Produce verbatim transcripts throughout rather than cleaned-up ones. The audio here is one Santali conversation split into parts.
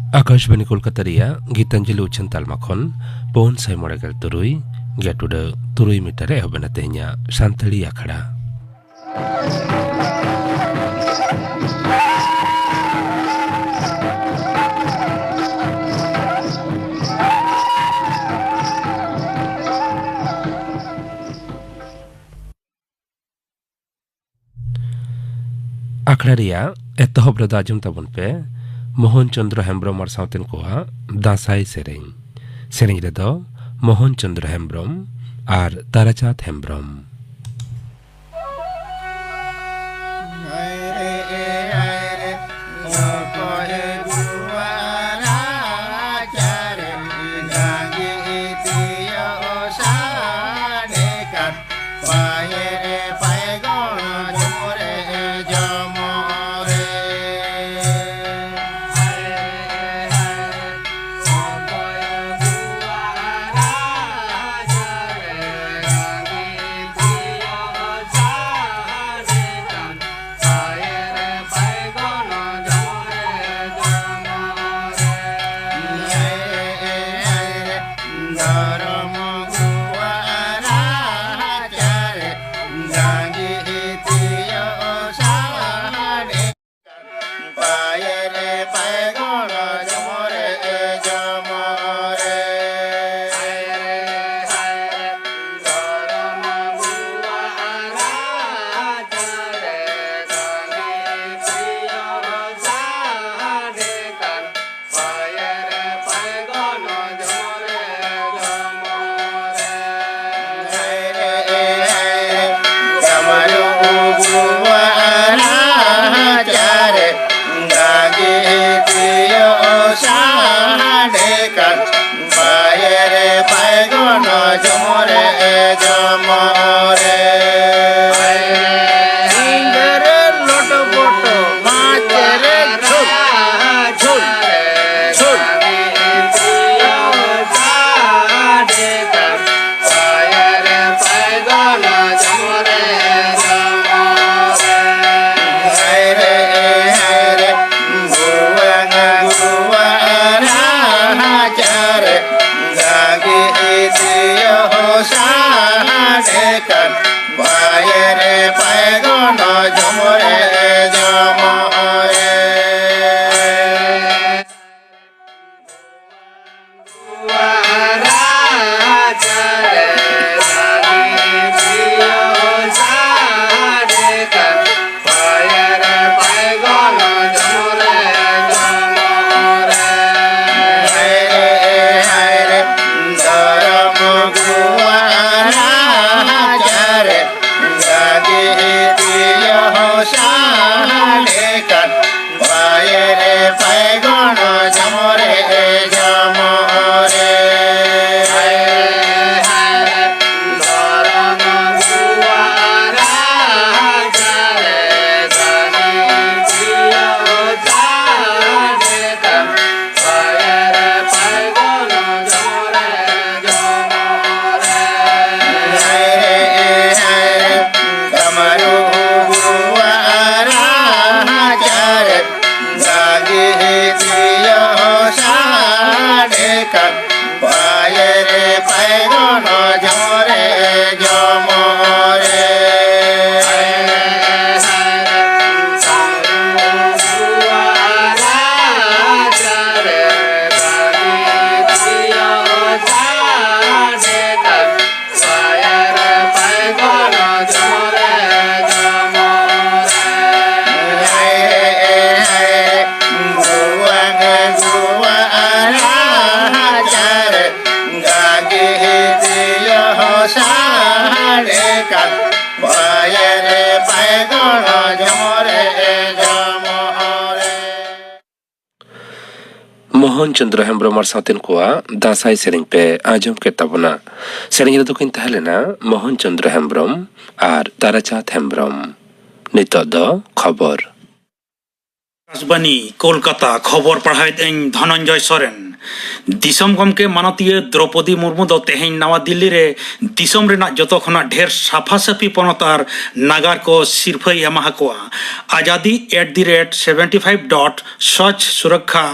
ᱟᱠᱟᱥᱵᱟᱱᱤ ᱠᱳᱞᱠᱟᱛᱟ ᱨᱮᱭᱟᱜ ᱜᱤᱛᱟᱧᱡᱚᱞᱤ ᱩᱪᱷᱟᱹᱱ ᱛᱟᱞᱢᱟ ᱠᱷᱚᱱ ᱯᱩᱱ ᱥᱟᱭ ᱢᱚᱬᱮ ᱜᱮᱞ ᱛᱩᱨᱩᱭ ᱜᱮᱴ ᱩᱰᱟᱹ ᱛᱩᱨᱩᱭ ᱢᱤᱴᱟᱨ ᱨᱮ ᱮᱦᱚᱵ ᱮᱱᱟ ᱛᱮᱦᱮᱧᱟᱜ ᱥᱟᱱᱛᱟᱲᱤ ᱟᱠᱷᱲᱟ᱾ ᱟᱠᱷᱲᱟ ᱨᱮᱭᱟᱜ ᱮᱛᱚᱦᱚᱵ ᱨᱮᱫᱚ ᱟᱸᱡᱚᱢ ᱛᱟᱵᱚᱱ ᱯᱮ ᱢᱳᱦᱚᱱ ᱪᱚᱸᱫᱽᱨᱚ ᱦᱮᱢᱵᱽᱨᱚᱢ ᱟᱨ ᱥᱟᱶᱛᱮᱱ ᱠᱚᱣᱟᱜ ᱫᱟᱸᱥᱟᱭ ᱥᱮᱨᱮᱧ᱾ ᱥᱮᱨᱮᱧ ᱨᱮᱫᱚ ᱢᱳᱦᱚᱱ ᱪᱚᱸᱫᱽᱨᱚ ᱦᱮᱢᱵᱽᱨᱚᱢ ᱟᱨ ᱛᱟᱨᱟᱪᱟᱸᱫᱽ ᱦᱮᱢᱵᱽᱨᱚᱢ᱾ ᱢᱳᱦᱚᱱ ᱪᱚᱸᱫᱽᱨᱚ ᱦᱮᱢᱵᱽᱨᱚᱢ ᱟᱨ ᱥᱟᱶᱛᱮᱱ ᱠᱚᱣᱟᱜ ᱫᱟᱸᱥᱟᱭ ᱥᱮᱨᱮᱧ ᱯᱮ ᱟᱸᱡᱚᱢ ᱠᱮᱫ ᱛᱟᱵᱚᱱᱟ᱾ ᱥᱮᱨᱮᱧ ᱨᱮᱫᱚ ᱠᱤᱱ ᱛᱟᱦᱮᱸ ᱞᱮᱱᱟ ᱢᱳᱦᱚᱱ ᱪᱚᱸᱫᱽᱨᱚ ᱦᱮᱢᱵᱽᱨᱚᱢ ᱟᱨ ᱛᱟᱨᱟᱪᱟᱸᱫᱽ ᱦᱮᱢᱵᱽᱨᱚᱢ᱾ ᱱᱤᱛᱚᱜ ᱫᱚ ᱠᱷᱚᱵᱚᱨ᱾ ᱟᱠᱟᱥᱵᱟᱱᱤ, ᱠᱳᱞᱠᱟᱛᱟ, ᱠᱷᱚᱵᱚᱨ ᱯᱟᱲᱦᱟᱣᱮᱫ ᱟᱹᱧ ᱫᱷᱚᱱᱚᱱᱡᱚᱭ ᱥᱚᱨᱮᱱ᱾ ᱫᱤᱥᱚᱢ ᱜᱚᱢᱠᱮ ᱢᱟᱱᱚᱛᱤᱭᱟᱹ ᱫᱨᱚᱯᱚᱫᱤ ᱢᱩᱨᱢᱩ ᱫᱚ ᱛᱮᱦᱮᱧ ᱱᱟᱣᱟ ᱫᱤᱞᱞᱤ ᱨᱮ ᱫᱤᱥᱚᱢ ᱨᱮᱱᱟᱜ ᱡᱚᱛᱚ ᱠᱷᱚᱱᱟᱜ ᱰᱷᱮᱨ ᱥᱟᱯᱷᱟ ᱥᱟᱹᱯᱷᱤ ᱯᱚᱱᱚᱛ ᱟᱨ ᱱᱟᱜᱟᱨ ᱠᱚ ᱥᱤᱨᱯᱷᱟᱹᱭ ᱮᱢᱟ ᱦᱟᱠᱚᱣᱟ᱾ ᱟᱡᱟᱫᱤ at the rate seventy five dot swachh surakha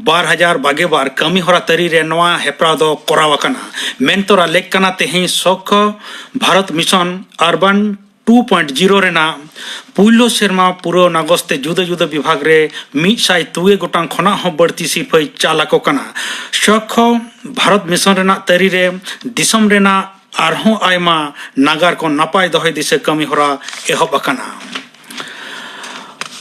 ᱵᱟᱨ ᱦᱟᱡᱟᱨ ᱵᱟᱜᱮ ᱵᱟᱨ ᱠᱟᱹᱢᱤ ᱦᱚᱨᱟ ᱛᱟᱹᱨᱤ ᱨᱮ ᱱᱚᱣᱟ ᱦᱮᱯᱨᱟᱣ ᱫᱚ ᱠᱚᱨᱟᱣ ᱟᱠᱟᱱᱟ᱾ ᱢᱮᱱ ᱛᱚᱨᱟ ᱞᱮᱠ ᱠᱟᱱᱟ ᱛᱮᱦᱮᱧ Swachh Bharat mission urban two point zero ᱨᱮᱱᱟᱜ ᱯᱩᱭᱞᱩ ᱥᱮᱨᱢᱟ ᱯᱩᱨᱟᱹᱣ ᱱᱟᱜᱚᱥ ᱛᱮ ᱡᱩᱫᱟᱹ ᱡᱩᱫᱟᱹ ᱵᱤᱵᱷᱟᱜᱽ ᱨᱮ ᱢᱤᱫ ᱥᱟᱭ ᱛᱩᱜᱮ ᱜᱚᱴᱟᱝ ᱠᱷᱚᱱᱟᱜ ᱦᱚᱸ ᱵᱟᱹᱲᱛᱤ ᱥᱤᱨᱯᱷᱟᱹᱭ ᱪᱟᱞ ᱟᱠᱚ ᱠᱟᱱᱟ᱾ ᱥᱚᱠᱠᱷᱚ ᱵᱷᱟᱨᱚᱛ ᱢᱤᱥᱚᱱ ᱨᱮᱱᱟᱜ ᱛᱟᱹᱨᱤ ᱨᱮ ᱫᱤᱥᱚᱢ ᱨᱮᱱᱟᱜ ᱟᱨᱦᱚᱸ ᱟᱭᱢᱟ ᱱᱟᱜᱟᱨ ᱠᱚ ᱱᱟᱯᱟᱭ ᱫᱚᱦᱚᱭ ᱫᱤᱥᱟᱹ ᱠᱟᱹᱢᱤ ᱦᱚᱨᱟ ᱮᱦᱚᱵ ᱟᱠᱟᱱᱟ᱾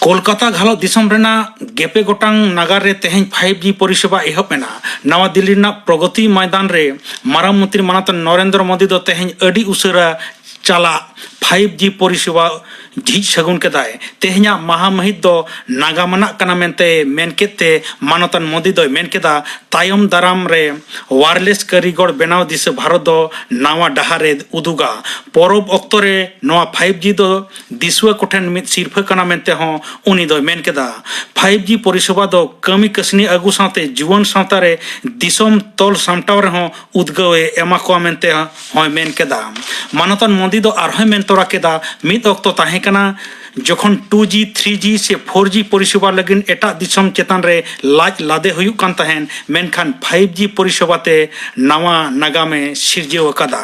ᱠᱳᱞᱠᱟᱛᱟ ᱜᱷᱟᱞᱚᱜ ᱫᱤᱥᱚᱢ ᱨᱮᱱᱟᱜ ᱜᱮᱯᱮ ᱜᱚᱴᱟᱝ ᱱᱟᱜᱟᱨ ᱨᱮ ᱛᱮᱦᱮᱧ ᱯᱷᱟᱭᱤᱵᱷ ᱡᱤ ᱯᱚᱨᱤᱥᱮᱵᱟ ᱮᱦᱚᱵ ᱮᱱᱟ᱾ ᱱᱟᱣᱟ ᱫᱤᱞᱞᱤ ᱨᱮᱱᱟᱜ ᱯᱨᱚᱜᱚᱛᱤ ᱢᱚᱭᱫᱟᱱ ᱨᱮ ᱢᱟᱨᱟᱝ ᱢᱚᱱᱛᱨᱤ ᱢᱟᱱᱚᱛᱟᱱ ᱱᱚᱨᱮᱱᱫᱨᱚ ᱢᱳᱫᱤ ᱫᱚ ᱛᱮᱦᱮᱧ ᱟᱹᱰᱤ ᱩᱥᱟᱹᱨᱟ ᱪᱟᱞᱟᱜ ᱯᱷᱟᱭᱤᱵᱷ ᱡᱤ ᱯᱚᱨᱤᱥᱮᱵᱟ ᱡᱷᱤᱡ ᱥᱟᱹᱜᱩᱱ ᱠᱮᱫᱟᱭ᱾ ᱛᱮᱦᱮᱧᱟᱜ ᱢᱟᱦᱟ ᱢᱟᱹᱦᱤᱛ ᱫᱚ ᱱᱟᱜᱟᱢ ᱟᱱᱟᱜ ᱠᱟᱱᱟ ᱢᱮᱱᱛᱮ ᱢᱮᱱ ᱠᱮᱫ ᱛᱮ ᱢᱟᱱᱚᱛᱟᱱ ᱢᱳᱫᱤ ᱫᱚᱭ ᱢᱮᱱ ᱠᱮᱫᱟ, ᱛᱟᱭᱚᱢ ᱫᱟᱨᱟᱢ ᱨᱮ ᱣᱟᱨᱞᱮᱥ ᱠᱟᱹᱨᱤᱜᱚᱲ ᱵᱮᱱᱟᱣ ᱫᱤᱥᱟᱹ ᱵᱷᱟᱨᱚᱛ ᱫᱚ ᱱᱟᱣᱟ ᱰᱟᱦᱟᱨ ᱮ ᱩᱫᱩᱜᱟ᱾ ᱯᱚᱨᱚᱵᱽ ᱚᱠᱛᱚ ᱨᱮ ᱱᱚᱣᱟ ᱯᱷᱟᱭᱤᱵᱷ ᱡᱤ ᱫᱚ ᱫᱤᱥᱩᱣᱟᱹ ᱠᱚᱴᱷᱮᱱ ᱢᱤᱫ ᱥᱤᱨᱯᱷᱟᱹ ᱠᱟᱱᱟ ᱢᱮᱱᱛᱮ ᱦᱚᱸ ᱩᱱᱤ ᱫᱚᱭ ᱢᱮᱱ ᱠᱮᱫᱟ᱾ ᱯᱷᱟᱭᱤᱵᱷ ᱡᱤ ᱯᱚᱨᱤᱥᱮᱵᱟ ᱫᱚ ᱠᱟᱹᱢᱤ ᱠᱟᱹᱥᱱᱤ ᱟᱹᱜᱩ ᱥᱟᱶᱛᱮ ᱡᱩᱣᱟᱹᱱ ᱥᱟᱶᱛᱟ ᱨᱮ ᱫᱤᱥᱚᱢ ᱛᱚᱞ ᱥᱟᱢᱴᱟᱣ ᱨᱮᱦᱚᱸ ᱩᱫᱽᱜᱟᱹᱣ ᱮ ᱮᱢᱟ ᱠᱚᱣᱟ ᱢᱮᱱᱛᱮ ᱦᱚᱸᱭ ᱢᱮᱱ ᱠᱮᱫᱟ᱾ ᱢᱟᱱᱚᱛᱟᱱ ᱢᱳᱫᱤ ᱫᱚ ᱟᱨᱦᱚᱸᱭ ᱢᱮᱱ ᱛᱚᱨᱟ ᱠᱮᱫᱟ, ᱢᱤᱫ ᱚᱠᱛᱚ ᱛᱟᱦᱮᱸ ᱠᱟᱱᱟ ᱡᱚᱠᱷᱚᱱ ᱴᱩ ᱡᱤ, ᱛᱷᱨᱤ ᱡᱤ ᱥᱮ ᱯᱷᱳᱨ ᱡᱤ ᱯᱚᱨᱤᱥᱮᱵᱟ ᱞᱟᱹᱜᱤᱫ ᱮᱴᱟᱜ ᱫᱤᱥᱚᱢ ᱪᱮᱛᱟᱱ ᱨᱮ ᱞᱟᱡ ᱞᱟᱫᱮ ᱦᱩᱭᱩᱜ ᱠᱟᱱ ᱛᱟᱦᱮᱸᱱ, ᱢᱮᱱᱠᱷᱟᱱ ᱯᱷᱟᱭᱤᱵᱷ ᱡᱤ ᱯᱚᱨᱤᱥᱮᱵᱟ ᱛᱮ ᱱᱟᱣᱟ ᱱᱟᱜᱟᱢ ᱮ ᱥᱤᱨᱡᱟᱹᱣ ᱟᱠᱟᱫᱟ᱾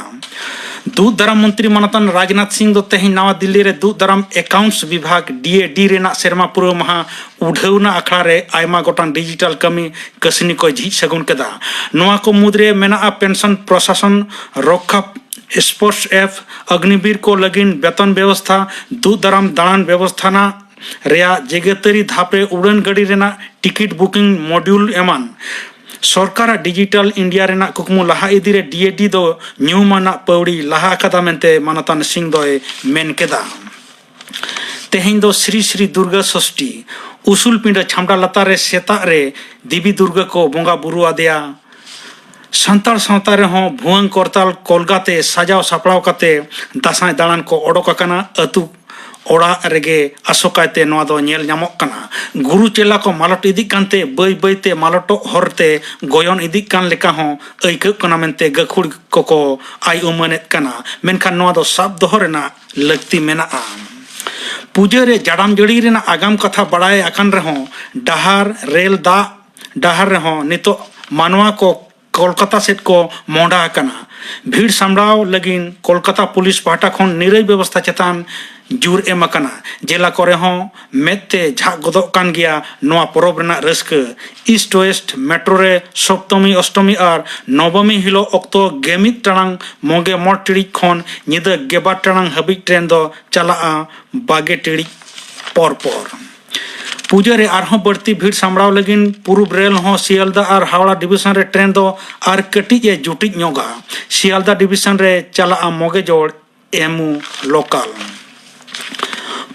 ᱫᱩᱜ ᱫᱟᱨᱟᱢ ᱢᱚᱱᱛᱨᱤ ᱢᱟᱱᱚᱛᱟᱱ ᱨᱟᱡᱽᱱᱟᱛᱷ ᱥᱤᱝ ᱫᱚ ᱛᱮᱦᱮᱧ ᱱᱟᱣᱟ ᱫᱤᱞᱞᱤ ᱨᱮ ᱫᱩᱜ ᱫᱟᱨᱟᱢ ᱮᱠᱟᱣᱩᱱᱴᱥ ᱵᱤᱵᱷᱟᱜᱽ, ᱰᱤ ᱮ ᱰᱤ, ᱨᱮᱱᱟᱜ ᱥᱮᱨᱢᱟ ᱯᱩᱨᱟᱹᱣ ᱢᱟᱦᱟ ᱩᱰᱷᱟᱹᱣᱱᱟ ᱟᱠᱷᱲᱟ ᱨᱮ ᱟᱭᱢᱟ ᱜᱚᱴᱟᱝ ᱰᱤᱡᱤᱴᱟᱞ ᱠᱟᱹᱢᱤ ᱠᱟᱹᱥᱱᱤ ᱠᱚ ᱡᱷᱤᱡ ᱥᱟᱹᱜᱩᱱ ᱠᱮᱫᱟ᱾ ᱱᱚᱣᱟ ᱠᱚ ᱢᱩᱫᱽᱨᱮ ᱢᱮᱱᱟᱜᱼᱟ ᱯᱮᱱᱥᱚᱱ ᱯᱨᱚᱥᱟᱥᱚᱱ, ᱨᱚᱠᱠᱷᱟ, ᱥᱯᱳᱨᱴᱥ ᱮᱯ, ᱚᱜᱽᱱᱤᱵᱤᱨ ᱠᱚ ᱞᱟᱹᱜᱤᱫ ᱵᱮᱛᱚᱱ ᱵᱮᱵᱚᱥᱛᱷᱟ, ᱫᱩᱜ ᱫᱟᱨᱟᱢ ᱫᱟᱬᱟᱱ ᱵᱮᱵᱚᱥᱛᱷᱟ ᱨᱮᱭᱟᱜ ᱡᱮᱜᱮᱛᱟᱹᱨᱤ ᱫᱷᱟᱯ ᱨᱮ ᱩᱰᱟᱹᱱ ᱜᱟᱹᱰᱤ ᱨᱮᱱᱟᱜ ᱴᱤᱠᱤᱴ ᱵᱩᱠᱤᱝ ᱢᱚᱰᱤᱭᱩᱞ ᱮᱢᱟᱱ᱾ ᱥᱚᱨᱠᱟᱨᱟᱜ ᱰᱤᱡᱤᱴᱟᱞ ᱤᱱᱰᱤᱭᱟ ᱨᱮᱱᱟᱜ ᱠᱩᱠᱢᱩ ᱞᱟᱦᱟ ᱤᱫᱤ ᱨᱮ ᱰᱤ ᱮ ᱰᱤ ᱫᱚ ᱧᱩᱢᱟᱱᱟᱜ ᱯᱟᱹᱣᱲᱤ ᱞᱟᱦᱟ ᱟᱠᱟᱫᱟ ᱢᱮᱱᱛᱮ ᱢᱟᱱᱚᱛᱟᱱ ᱥᱤᱝ ᱫᱚᱭ ᱢᱮᱱ ᱠᱮᱫᱟ᱾ ᱛᱮᱦᱮᱧ ᱫᱚ ᱥᱨᱤ ᱥᱨᱤ ᱫᱩᱨᱜᱟ ᱥᱚᱥᱴᱤ᱾ ᱩᱥᱩᱞ ᱯᱤᱸᱰᱟᱹ ᱪᱷᱟᱢᱰᱟ ᱞᱟᱛᱟᱨ ᱨᱮ ᱥᱮᱛᱟᱜ ᱨᱮ ᱫᱮᱵᱤ ᱫᱩᱨᱜᱟᱹ ᱠᱚ ᱵᱚᱸᱜᱟ ᱵᱩᱨᱩ ᱟᱫᱮᱭᱟ᱾ ᱥᱟᱱᱛᱟᱲ ᱥᱟᱶᱛᱟ ᱨᱮᱦᱚᱸ ᱵᱷᱩᱣᱟᱹᱝ ᱠᱚᱨᱛᱟᱞ ᱠᱚᱞᱜᱟ ᱛᱮ ᱥᱟᱡᱟᱣ ᱥᱟᱯᱲᱟᱣ ᱠᱟᱛᱮ ᱫᱟᱸᱥᱟᱭ ᱫᱟᱬᱟᱱ ᱠᱚ ᱚᱰᱚᱠ ᱟᱠᱟᱱᱟ᱾ ᱟᱹᱛᱩ ᱚᱲᱟᱜ ᱨᱮᱜᱮ ᱟᱥᱚᱠᱟᱭᱛᱮ ᱱᱚᱣᱟ ᱫᱚ ᱧᱮᱞ ᱧᱟᱢᱚᱜ ᱠᱟᱱᱟ᱾ ᱜᱩᱨᱩ ᱪᱮᱞᱟ ᱠᱚ ᱢᱟᱞᱚᱴ ᱤᱫᱤᱜ ᱠᱟᱱᱛᱮ ᱵᱟᱹᱭ ᱵᱟᱹᱭᱛᱮ ᱢᱟᱞᱚᱴᱚᱜ ᱦᱚᱨᱛᱮ ᱜᱚᱭᱚᱱ ᱤᱫᱤᱜ ᱠᱟᱱ ᱞᱮᱠᱟ ᱦᱚᱸ ᱟᱹᱭᱠᱟᱹᱜ ᱠᱟᱱᱟ ᱢᱮᱱᱛᱮ ᱜᱟᱹᱠᱷᱩᱲ ᱠᱚᱠᱚ ᱟᱭ ᱩᱢᱟᱹᱱᱮᱫ ᱠᱟᱱᱟ᱾ ᱢᱮᱱᱠᱷᱟᱱ ᱱᱚᱣᱟ ᱫᱚ ᱥᱟᱵ ᱫᱚᱦᱚ ᱨᱮᱱᱟᱜ ᱞᱟᱹᱠᱛᱤ ᱢᱮᱱᱟᱜᱼᱟ᱾ ᱯᱩᱡᱟᱹ ᱨᱮ ᱡᱟᱲᱟᱢ ᱡᱟᱹᱲᱤ ᱨᱮᱱᱟᱜ ᱟᱜᱟᱢ ᱠᱟᱛᱷᱟ ᱵᱟᱲᱟᱭ ᱟᱠᱟᱱ ᱨᱮᱦᱚᱸ, ᱰᱟᱦᱟᱨ, ᱨᱮᱞ, ᱫᱟᱜ ᱰᱟᱦᱟᱨ ᱨᱮᱦᱚᱸ ᱱᱤᱛᱚᱜ ᱢᱟᱱᱣᱟ ᱠᱚ ᱠᱳᱞᱠᱟᱛᱟ ᱥᱮᱫ ᱠᱚ ᱢᱚᱦᱰᱟ ᱟᱠᱟᱱᱟ᱾ ᱵᱷᱤᱲ ᱥᱟᱢᱲᱟᱣ ᱞᱟᱹᱜᱤᱫ ᱠᱳᱞᱠᱟᱛᱟ ᱯᱩᱞᱤᱥ ᱯᱟᱦᱴᱟ ᱠᱷᱚᱱ ᱱᱤᱨᱟᱹᱭ ᱵᱮᱵᱚᱥᱛᱷᱟ ᱪᱮᱛᱟᱱ ᱡᱳᱨ ᱮᱢ ᱟᱠᱟᱱᱟ᱾ ᱡᱮᱞᱟ ᱠᱚᱨᱮ ᱦᱚᱸ ᱢᱮᱫ ᱛᱮ ᱡᱷᱟᱜ ᱜᱚᱫᱚᱜ ᱠᱟᱱ ᱜᱮᱭᱟ ᱱᱚᱣᱟ ᱯᱚᱨᱚᱵᱽ ᱨᱮᱱᱟᱜ ᱨᱟᱹᱥᱠᱟᱹ᱾ ᱤᱥᱴ ᱳᱭᱮᱥᱴ ᱢᱮᱴᱨᱳ ᱨᱮ ᱥᱚᱯᱛᱚᱢᱤ, ᱚᱥᱴᱚᱢᱤ ᱟᱨ ᱱᱚᱵᱚᱢᱤ ᱦᱤᱞᱳᱜ ᱚᱠᱛᱚ ᱜᱮᱢᱤᱫ ᱴᱟᱲᱟᱝ ᱢᱚᱜᱮ ᱢᱚᱬ ᱴᱤᱲᱤᱡ ᱠᱷᱚᱱ ᱧᱤᱫᱟᱹ ᱜᱮᱵᱟᱨ ᱴᱟᱲᱟᱝ ᱦᱟᱹᱵᱤᱡ ᱴᱨᱮᱱ ᱫᱚ ᱪᱟᱞᱟᱜᱼᱟ ᱵᱟᱜᱮ ᱴᱤᱲᱤᱡ ᱯᱚᱨ ᱯᱚᱨ᱾ ᱯᱩᱡᱟᱹ ᱨᱮ ᱟᱨᱦᱚᱸ ᱵᱟᱹᱲᱛᱤ ᱵᱷᱤᱲ ᱥᱟᱢᱵᱲᱟᱣ ᱞᱟᱹᱜᱤᱫ ᱯᱩᱨᱩᱵ ᱨᱮᱞ ᱦᱚᱸ ᱥᱤᱭᱟᱞᱫᱟ ᱟᱨ ᱦᱟᱣᱲᱟ ᱰᱤᱵᱤᱥᱚᱱ ᱨᱮ ᱴᱨᱮᱱ ᱫᱚ ᱟᱨ ᱠᱟᱹᱴᱤᱡ ᱮ ᱡᱩᱴᱤᱡ ᱧᱚᱜᱟ᱾ ᱥᱤᱭᱟᱞᱫᱟ ᱰᱤᱵᱤᱥᱚᱱ ᱨᱮ ᱪᱟᱞᱟᱜᱼᱟ ᱢᱚᱜᱮᱡᱳᱲ ᱮᱢᱩ ᱞᱳᱠᱟᱞ᱾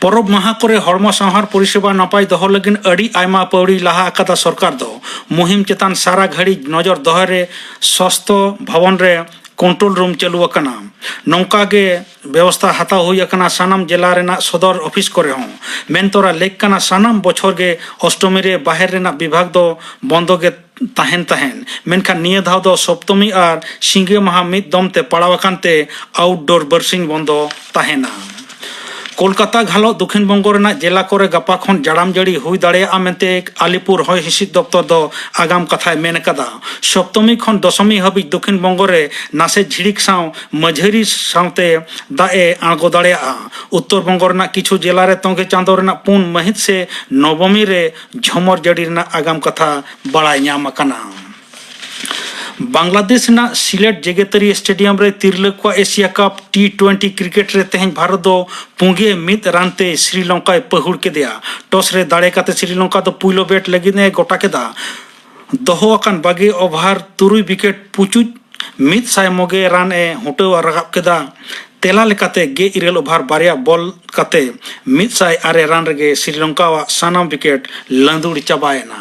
ᱯᱚᱨᱚᱵᱽ ᱢᱟᱦᱟ ᱠᱚᱨᱮ ᱦᱚᱲᱢᱚ ᱥᱟᱶᱦᱟᱨ ᱯᱚᱨᱤᱥᱮᱵᱟ ᱱᱟᱯᱟᱭ ᱫᱚᱦᱚ ᱞᱟᱹᱜᱤᱫ ᱟᱹᱰᱤ ᱟᱭᱢᱟ ᱯᱟᱹᱣᱲᱤ ᱞᱟᱦᱟ ᱟᱠᱟᱫᱟ ᱥᱚᱨᱠᱟᱨ ᱫᱚ᱾ ᱢᱩᱦᱤᱢ ᱪᱮᱛᱟᱱ ᱥᱟᱨᱟ ᱜᱷᱟᱹᱲᱤᱡ ᱱᱚᱡᱚᱨ ᱫᱚᱦᱚᱭ ᱨᱮ ᱥᱟᱥᱛᱷᱚ ᱵᱷᱚᱵᱚᱱ ᱨᱮ ᱠᱚᱱᱴᱨᱳᱞ ᱨᱩᱢ ᱪᱟᱹᱞᱩ ᱟᱠᱟᱱᱟ᱾ ᱱᱚᱝᱠᱟ ᱜᱮ ᱵᱮᱵᱚᱥᱛᱷᱟ ᱦᱟᱛᱟᱣ ᱦᱩᱭ ᱟᱠᱟᱱᱟ ᱥᱟᱱᱟᱢ ᱡᱮᱞᱟ ᱨᱮᱱᱟᱜ ᱥᱚᱫᱚᱨ ᱚᱯᱷᱤᱥ ᱠᱚᱨᱮ ᱦᱚᱸ᱾ ᱢᱮᱱᱛᱚᱨᱟ ᱞᱮᱠ ᱠᱟᱱᱟ ᱥᱟᱱᱟᱢ ᱵᱚᱪᱷᱚᱨ ᱜᱮ ᱚᱥᱴᱚᱢᱤ ᱨᱮ ᱵᱟᱦᱮᱨ ᱨᱮᱱᱟᱜ ᱵᱤᱵᱷᱟᱜᱽ ᱫᱚ ᱵᱚᱱᱫᱚ ᱜᱮ ᱛᱟᱦᱮᱱ ᱛᱟᱦᱮᱸᱱ, ᱢᱮᱱᱠᱷᱟᱱ ᱱᱤᱭᱟᱹ ᱫᱷᱟᱣ ᱫᱚ ᱥᱚᱯᱛᱚᱢᱤ ᱟᱨ ᱥᱤᱸᱜᱮ ᱢᱟᱦᱟ ᱢᱤᱫ ᱫᱚᱢ ᱛᱮ ᱯᱟᱲᱟᱣ ᱟᱠᱟᱱ ᱛᱮ ᱟᱣᱩᱴᱰᱳᱨ ᱵᱟᱨᱥᱤᱧ ᱵᱚᱱᱫᱚ ᱛᱟᱦᱮᱱᱟ᱾ ᱠᱳᱞᱠᱟᱛᱟ ᱜᱷᱟᱞᱚᱜ ᱫᱚᱠᱷᱤᱱ ᱵᱚᱝᱜᱚ ᱨᱮᱱᱟᱜ ᱡᱮᱞᱟ ᱠᱚᱨᱮ ᱜᱟᱯᱟ ᱠᱷᱚᱱ ᱡᱟᱲᱟᱢ ᱡᱟᱹᱲᱤ ᱦᱩᱭ ᱫᱟᱲᱮᱭᱟᱜᱼᱟ ᱢᱮᱱᱛᱮ ᱟᱞᱤᱯᱩᱨ ᱦᱚᱭ ᱦᱤᱸᱥᱤᱫ ᱫᱚᱯᱛᱚᱨ ᱫᱚ ᱟᱜᱟᱢ ᱠᱟᱛᱷᱟᱭ ᱢᱮᱱ ᱟᱠᱟᱫᱟ᱾ ᱥᱚᱯᱛᱚᱢᱤ ᱠᱷᱚᱱ ᱫᱚᱥᱚᱢᱤ ᱦᱟᱹᱵᱤᱡ ᱫᱚᱠᱷᱤᱱ ᱵᱚᱝᱜᱚ ᱨᱮ ᱱᱟᱥᱮ ᱡᱷᱤᱲᱤᱠ ᱥᱟᱶ ᱢᱟᱹᱡᱷᱟᱹᱨᱤ ᱥᱟᱶᱛᱮ ᱫᱟᱜ ᱮ ᱟᱬᱜᱚ ᱫᱟᱲᱮᱭᱟᱜᱼᱟ᱾ ᱩᱛᱛᱚᱨ ᱵᱚᱝᱜᱚ ᱨᱮᱱᱟᱜ ᱠᱤᱪᱷᱩ ᱡᱮᱞᱟ ᱨᱮ ᱛᱚᱸᱜᱮ ᱪᱟᱸᱫᱚ ᱨᱮᱱᱟᱜ ᱯᱩᱱ ᱢᱟᱹᱦᱤᱛ ᱥᱮ ᱱᱚᱵᱚᱢᱤ ᱨᱮ ᱡᱷᱚᱢᱚᱨ ᱡᱟᱹᱲᱤ ᱨᱮᱱᱟᱜ ᱟᱜᱟᱢ ᱠᱟᱛᱷᱟ ᱵᱟᱲᱟᱭ ᱧᱟᱢ ᱟᱠᱟᱱᱟ᱾ ᱵᱟᱝᱞᱟᱫᱮᱥ ᱨᱮᱱᱟᱜ ᱥᱤᱞᱮᱴ ᱡᱮᱜᱮᱛᱟᱹᱨᱤ ᱥᱴᱮᱰᱤᱭᱟᱢ ᱨᱮ ᱛᱤᱨᱞᱟᱹ ᱠᱚᱣᱟᱜ ᱮᱥᱤᱭᱟ ᱠᱟᱯ ᱴᱤ ᱴᱩᱭᱮᱱᱴᱤ ᱠᱨᱤᱠᱮᱴ ᱨᱮ ᱛᱮᱦᱮᱧ ᱵᱷᱟᱨᱚᱛ ᱫᱚ ᱯᱩᱸᱜᱮ ᱢᱤᱫ ᱨᱟᱱ ᱛᱮ ᱥᱨᱤᱞᱚᱝᱠᱟᱭ ᱯᱟᱹᱦᱩᱲ ᱠᱮᱫᱮᱭᱟ᱾ ᱴᱚᱥ ᱨᱮ ᱫᱟᱲᱮ ᱠᱟᱛᱮ ᱥᱨᱤᱞᱚᱝᱠᱟ ᱫᱚ ᱯᱩᱭᱞᱩ ᱵᱮᱴ ᱞᱟᱹᱜᱤᱫ ᱮ ᱜᱚᱴᱟ ᱠᱮᱫᱟ᱾ ᱫᱚᱦᱚ ᱟᱠᱟᱱ ᱵᱟᱜᱮ ᱳᱵᱷᱟᱨ ᱛᱩᱨᱩᱭ ᱣᱤᱠᱮᱴ ᱯᱩᱪᱩᱡ ᱢᱤᱫ ᱥᱟᱭ ᱢᱚᱜᱮ ᱨᱟᱱ ᱮ ᱦᱩᱴᱟᱹᱣ ᱨᱟᱠᱟᱵ ᱠᱮᱫᱟ᱾ ᱛᱮᱞᱟ ᱞᱮᱠᱟᱛᱮ ᱜᱮᱞ ᱤᱨᱟᱹᱞ ᱳᱵᱷᱟᱨ ᱵᱟᱨᱭᱟ ᱵᱚᱞ ᱠᱟᱛᱮ ᱢᱤᱫ ᱥᱟᱭ ᱟᱨᱮ ᱨᱟᱱ ᱨᱮᱜᱮ ᱥᱨᱤᱞᱚᱝᱠᱟᱣᱟᱜ ᱥᱟᱱᱟᱢ ᱣᱤᱠᱮᱴ ᱞᱟᱸᱫᱩᱲ ᱪᱟᱵᱟᱭᱮᱱᱟ᱾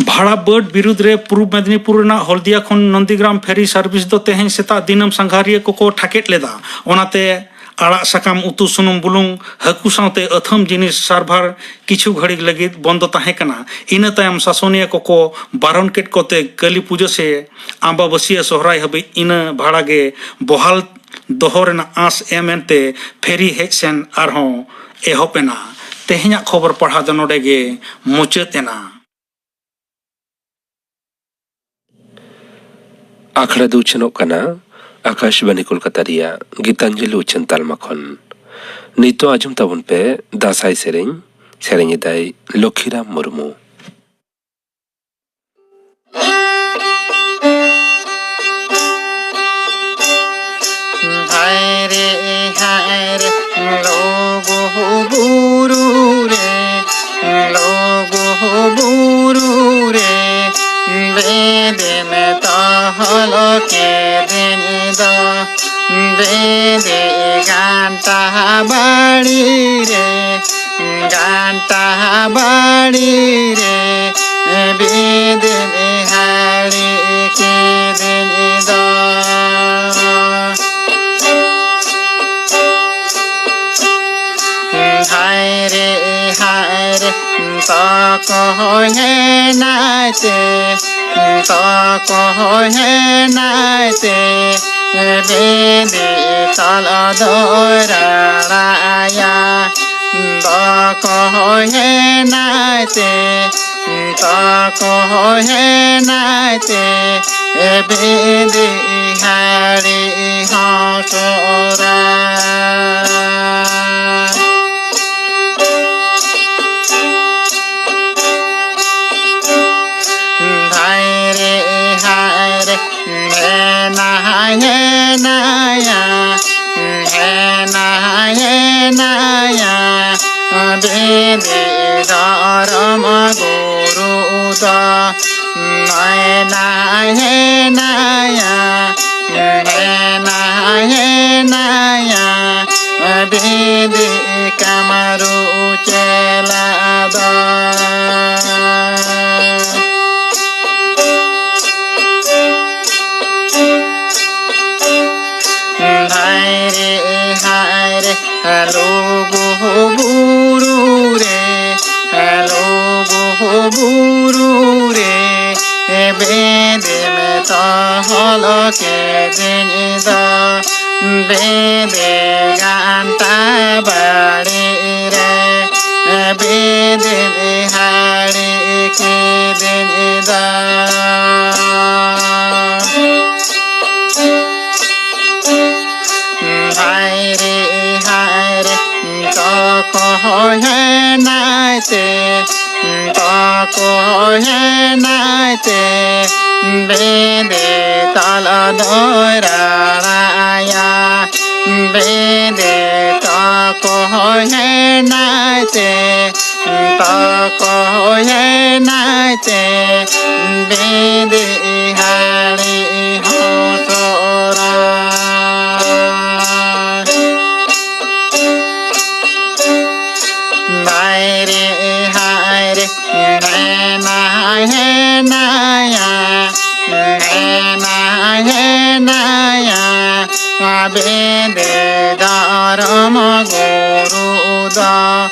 ᱵᱷᱟᱲᱟ ᱵᱟᱹᱰ ᱵᱤᱨᱩᱫᱽ ᱨᱮ ᱯᱩᱨᱩᱵ ᱢᱮᱫᱽᱱᱤᱯᱩᱨ ᱨᱮᱱᱟᱜ ᱦᱚᱞᱫᱤᱭᱟ ᱠᱷᱚᱱ ᱱᱚᱱᱫᱤᱜᱨᱟᱢ ᱯᱷᱮᱨᱤ ᱥᱟᱨᱵᱷᱤᱥ ᱫᱚ ᱛᱮᱦᱮᱧ ᱥᱮᱛᱟᱜ ᱫᱤᱱᱟᱹᱢ ᱥᱟᱸᱜᱷᱟᱨᱤᱭᱟᱹ ᱠᱚᱠᱚ ᱴᱷᱟᱠᱮᱫ ᱞᱮᱫᱟ᱾ ᱚᱱᱟᱛᱮ ᱟᱲᱟᱜ ᱥᱟᱠᱟᱢ, ᱩᱛᱩ, ᱥᱩᱱᱩᱢ, ᱵᱩᱞᱩᱝ, ᱦᱟᱹᱠᱩ ᱥᱟᱶᱛᱮ ᱟᱹᱛᱷᱟᱹᱢ ᱡᱤᱱᱤᱥ ᱥᱟᱨᱵᱷᱟᱨ ᱠᱤᱪᱷᱩ ᱜᱷᱟᱹᱲᱤᱡ ᱞᱟᱹᱜᱤᱫ ᱵᱚᱱᱫᱚ ᱛᱟᱦᱮᱸ ᱠᱟᱱᱟ᱾ ᱤᱱᱟᱹ ᱛᱟᱭᱚᱢ ᱥᱟᱥᱚᱱᱤᱭᱟᱹ ᱠᱚᱠᱚ ᱵᱟᱨᱚᱱ ᱠᱮᱫ ᱠᱚᱛᱮ ᱠᱟᱹᱞᱤ ᱯᱩᱡᱟᱹ ᱥᱮ ᱟᱢᱵᱟᱵᱟᱹᱥᱤᱭᱟᱹ ᱥᱚᱦᱨᱟᱭ ᱦᱟᱹᱵᱤᱡ ᱤᱱᱟᱹ ᱵᱷᱟᱲᱟ ᱜᱮ ᱵᱚᱦᱟᱞ ᱫᱚᱦᱚ ᱨᱮᱱᱟᱜ ᱟᱸᱥ ᱮᱢ ᱮᱱᱛᱮ ᱯᱷᱮᱨᱤ ᱦᱮᱡ ᱥᱮᱱ ᱟᱨᱦᱚᱸ ᱮᱦᱚᱵ ᱮᱱᱟ᱾ ᱛᱮᱦᱮᱧᱟᱜ ᱠᱷᱚᱵᱚᱨ ᱯᱟᱲᱦᱟᱣ ᱫᱚ ᱱᱚᱰᱮ ᱜᱮ ᱢᱩᱪᱟᱹᱫ ᱮᱱᱟ᱾ ᱟᱠᱷᱲᱟ ᱫᱚ ᱩᱪᱷᱟᱹᱱᱚᱜ ᱠᱟᱱᱟ ᱟᱠᱟᱥᱵᱟᱱᱤ ᱠᱳᱞᱠᱟᱛᱟ ᱨᱮᱭᱟᱜ ᱜᱤᱛᱟᱧᱡᱚᱞᱤ ᱩᱪᱷᱟᱹᱱ ᱛᱟᱞᱢᱟ ᱠᱷᱚᱱ᱾ ᱱᱤᱛᱚᱜ ᱟᱸᱡᱚᱢ ᱛᱟᱵᱚᱱ ᱯᱮ ᱫᱟᱸᱥᱟᱭ ᱥᱮᱨᱮᱧ᱾ ᱥᱮᱨᱮᱧ ᱮᱫᱟᱭ ᱞᱚᱠᱷᱤᱨᱟᱢ ᱢᱩᱨᱢᱩ᱾ ᱦᱟᱭ ᱨᱮ, ᱦᱟᱭ ᱨᱮ, ᱞᱩᱜᱩ ᱵᱩᱨᱩ ᱨᱮ, ᱞᱩᱜᱩ ᱵᱩᱨᱩ ᱨᱮ, ᱵᱮᱫᱮᱢ ᱛᱚᱞ ᱠᱮᱫᱮᱧ ᱫᱚ, ᱵᱮᱫᱮ ᱜᱟᱱᱴᱟ ᱵᱟᱲᱤ ᱨᱮ, ᱜᱟᱱᱴᱟ ᱵᱟᱲᱤ ᱨᱮ, ᱵᱤᱫᱤ ᱵᱤᱦᱟᱨᱤ ᱠᱤᱫᱤᱧ ᱫᱚ᱾ ᱦᱟᱭ ᱨᱮ, ᱦᱟᱭ ᱨᱮ, ᱛᱚᱠᱚ ᱦᱮᱱᱟᱭ ᱛᱮ, ᱛᱚᱠᱚ ᱦᱮᱱᱟᱭ ᱛᱮ, ᱵᱤᱫᱤ ᱛᱚᱞ ᱫᱚᱭ ᱨᱟᱲᱟᱭᱟ᱾ ᱫᱚᱠᱚ ᱦᱮᱱᱟᱭ ᱛᱮ, ᱛᱚᱠᱚ ᱦᱮᱱᱟᱭ ᱛᱮ, ᱵᱤᱫᱤ ᱦᱟᱲᱤ ᱦᱚᱴᱚᱨᱟ᱾ ᱦᱟᱭ ᱨᱮ, ᱦᱟᱭ ᱨᱮ, ᱦᱮᱱᱟᱭ, ᱦᱮᱱᱟᱭᱟ, ᱦᱮᱱᱟᱭ, ᱦᱮᱱᱟᱭᱟ, ᱵᱤᱫᱤ ᱫᱷᱚᱨᱚᱢ ᱜᱩᱨᱩ ᱫᱚ᱾ ᱦᱮᱱᱟᱭ, ᱦᱮᱱᱟᱭᱟ, ᱦᱮᱱᱟᱭ, ᱵᱤᱫᱤ ᱠᱟᱢᱨᱩ ᱪᱮᱞᱟ ᱫᱚ᱾ ᱦᱟᱭ ᱨᱮ, ᱦᱟᱭ ᱨᱮ, ᱞᱩᱜᱩ ᱵᱩᱨᱩ ᱨᱮ, ᱞᱩᱜᱩ ᱵᱩᱨᱩ ᱨᱮ, ᱵᱤᱫᱤᱢ ᱛᱚᱞ ᱠᱮᱫᱤᱧ ᱫᱚ᱾ ᱵᱤᱫᱤ ᱜᱟᱱᱛᱟ ᱵᱟᱲᱤ ᱨᱮ, ᱵᱤᱫᱤ ᱵᱤᱦᱟᱨᱤ ᱠᱤᱫᱤᱧ ᱫᱚ᱾ ᱦᱟᱭ ᱨᱮ, ᱦᱟᱭ ᱨᱮ, ᱛᱚᱠᱚ ᱦᱮᱱᱟᱭ ᱛᱮ, ᱛᱚᱠᱚ ᱦᱮᱱᱟᱭ ᱛᱮ, ᱵᱤᱫᱤ ᱛᱟᱞᱟ ᱫᱚᱭ ᱨᱟᱲᱟᱭᱟ᱾ ᱵᱤᱫᱤ ᱛᱚᱠᱚ ᱦᱮᱱᱟᱭ ᱛᱮ, ᱛᱚᱠᱚ ᱦᱮᱱᱟᱭ ᱛᱮ, ᱵᱤᱫᱤ ᱦᱟᱲᱤ ᱦᱚᱸ ᱥᱚᱨᱟ᱾ ᱵᱟᱭᱨᱮ ᱦᱟᱭᱨᱮ ᱢᱮᱱᱟᱭ ᱦᱮᱱᱟᱭᱟ, ᱢᱮᱱᱟᱭ ᱦᱮᱱᱟᱭᱟ, ᱵᱤᱫᱤ ᱫᱷᱚᱨᱚᱢ ᱜᱩᱨᱩ ᱫᱚ᱾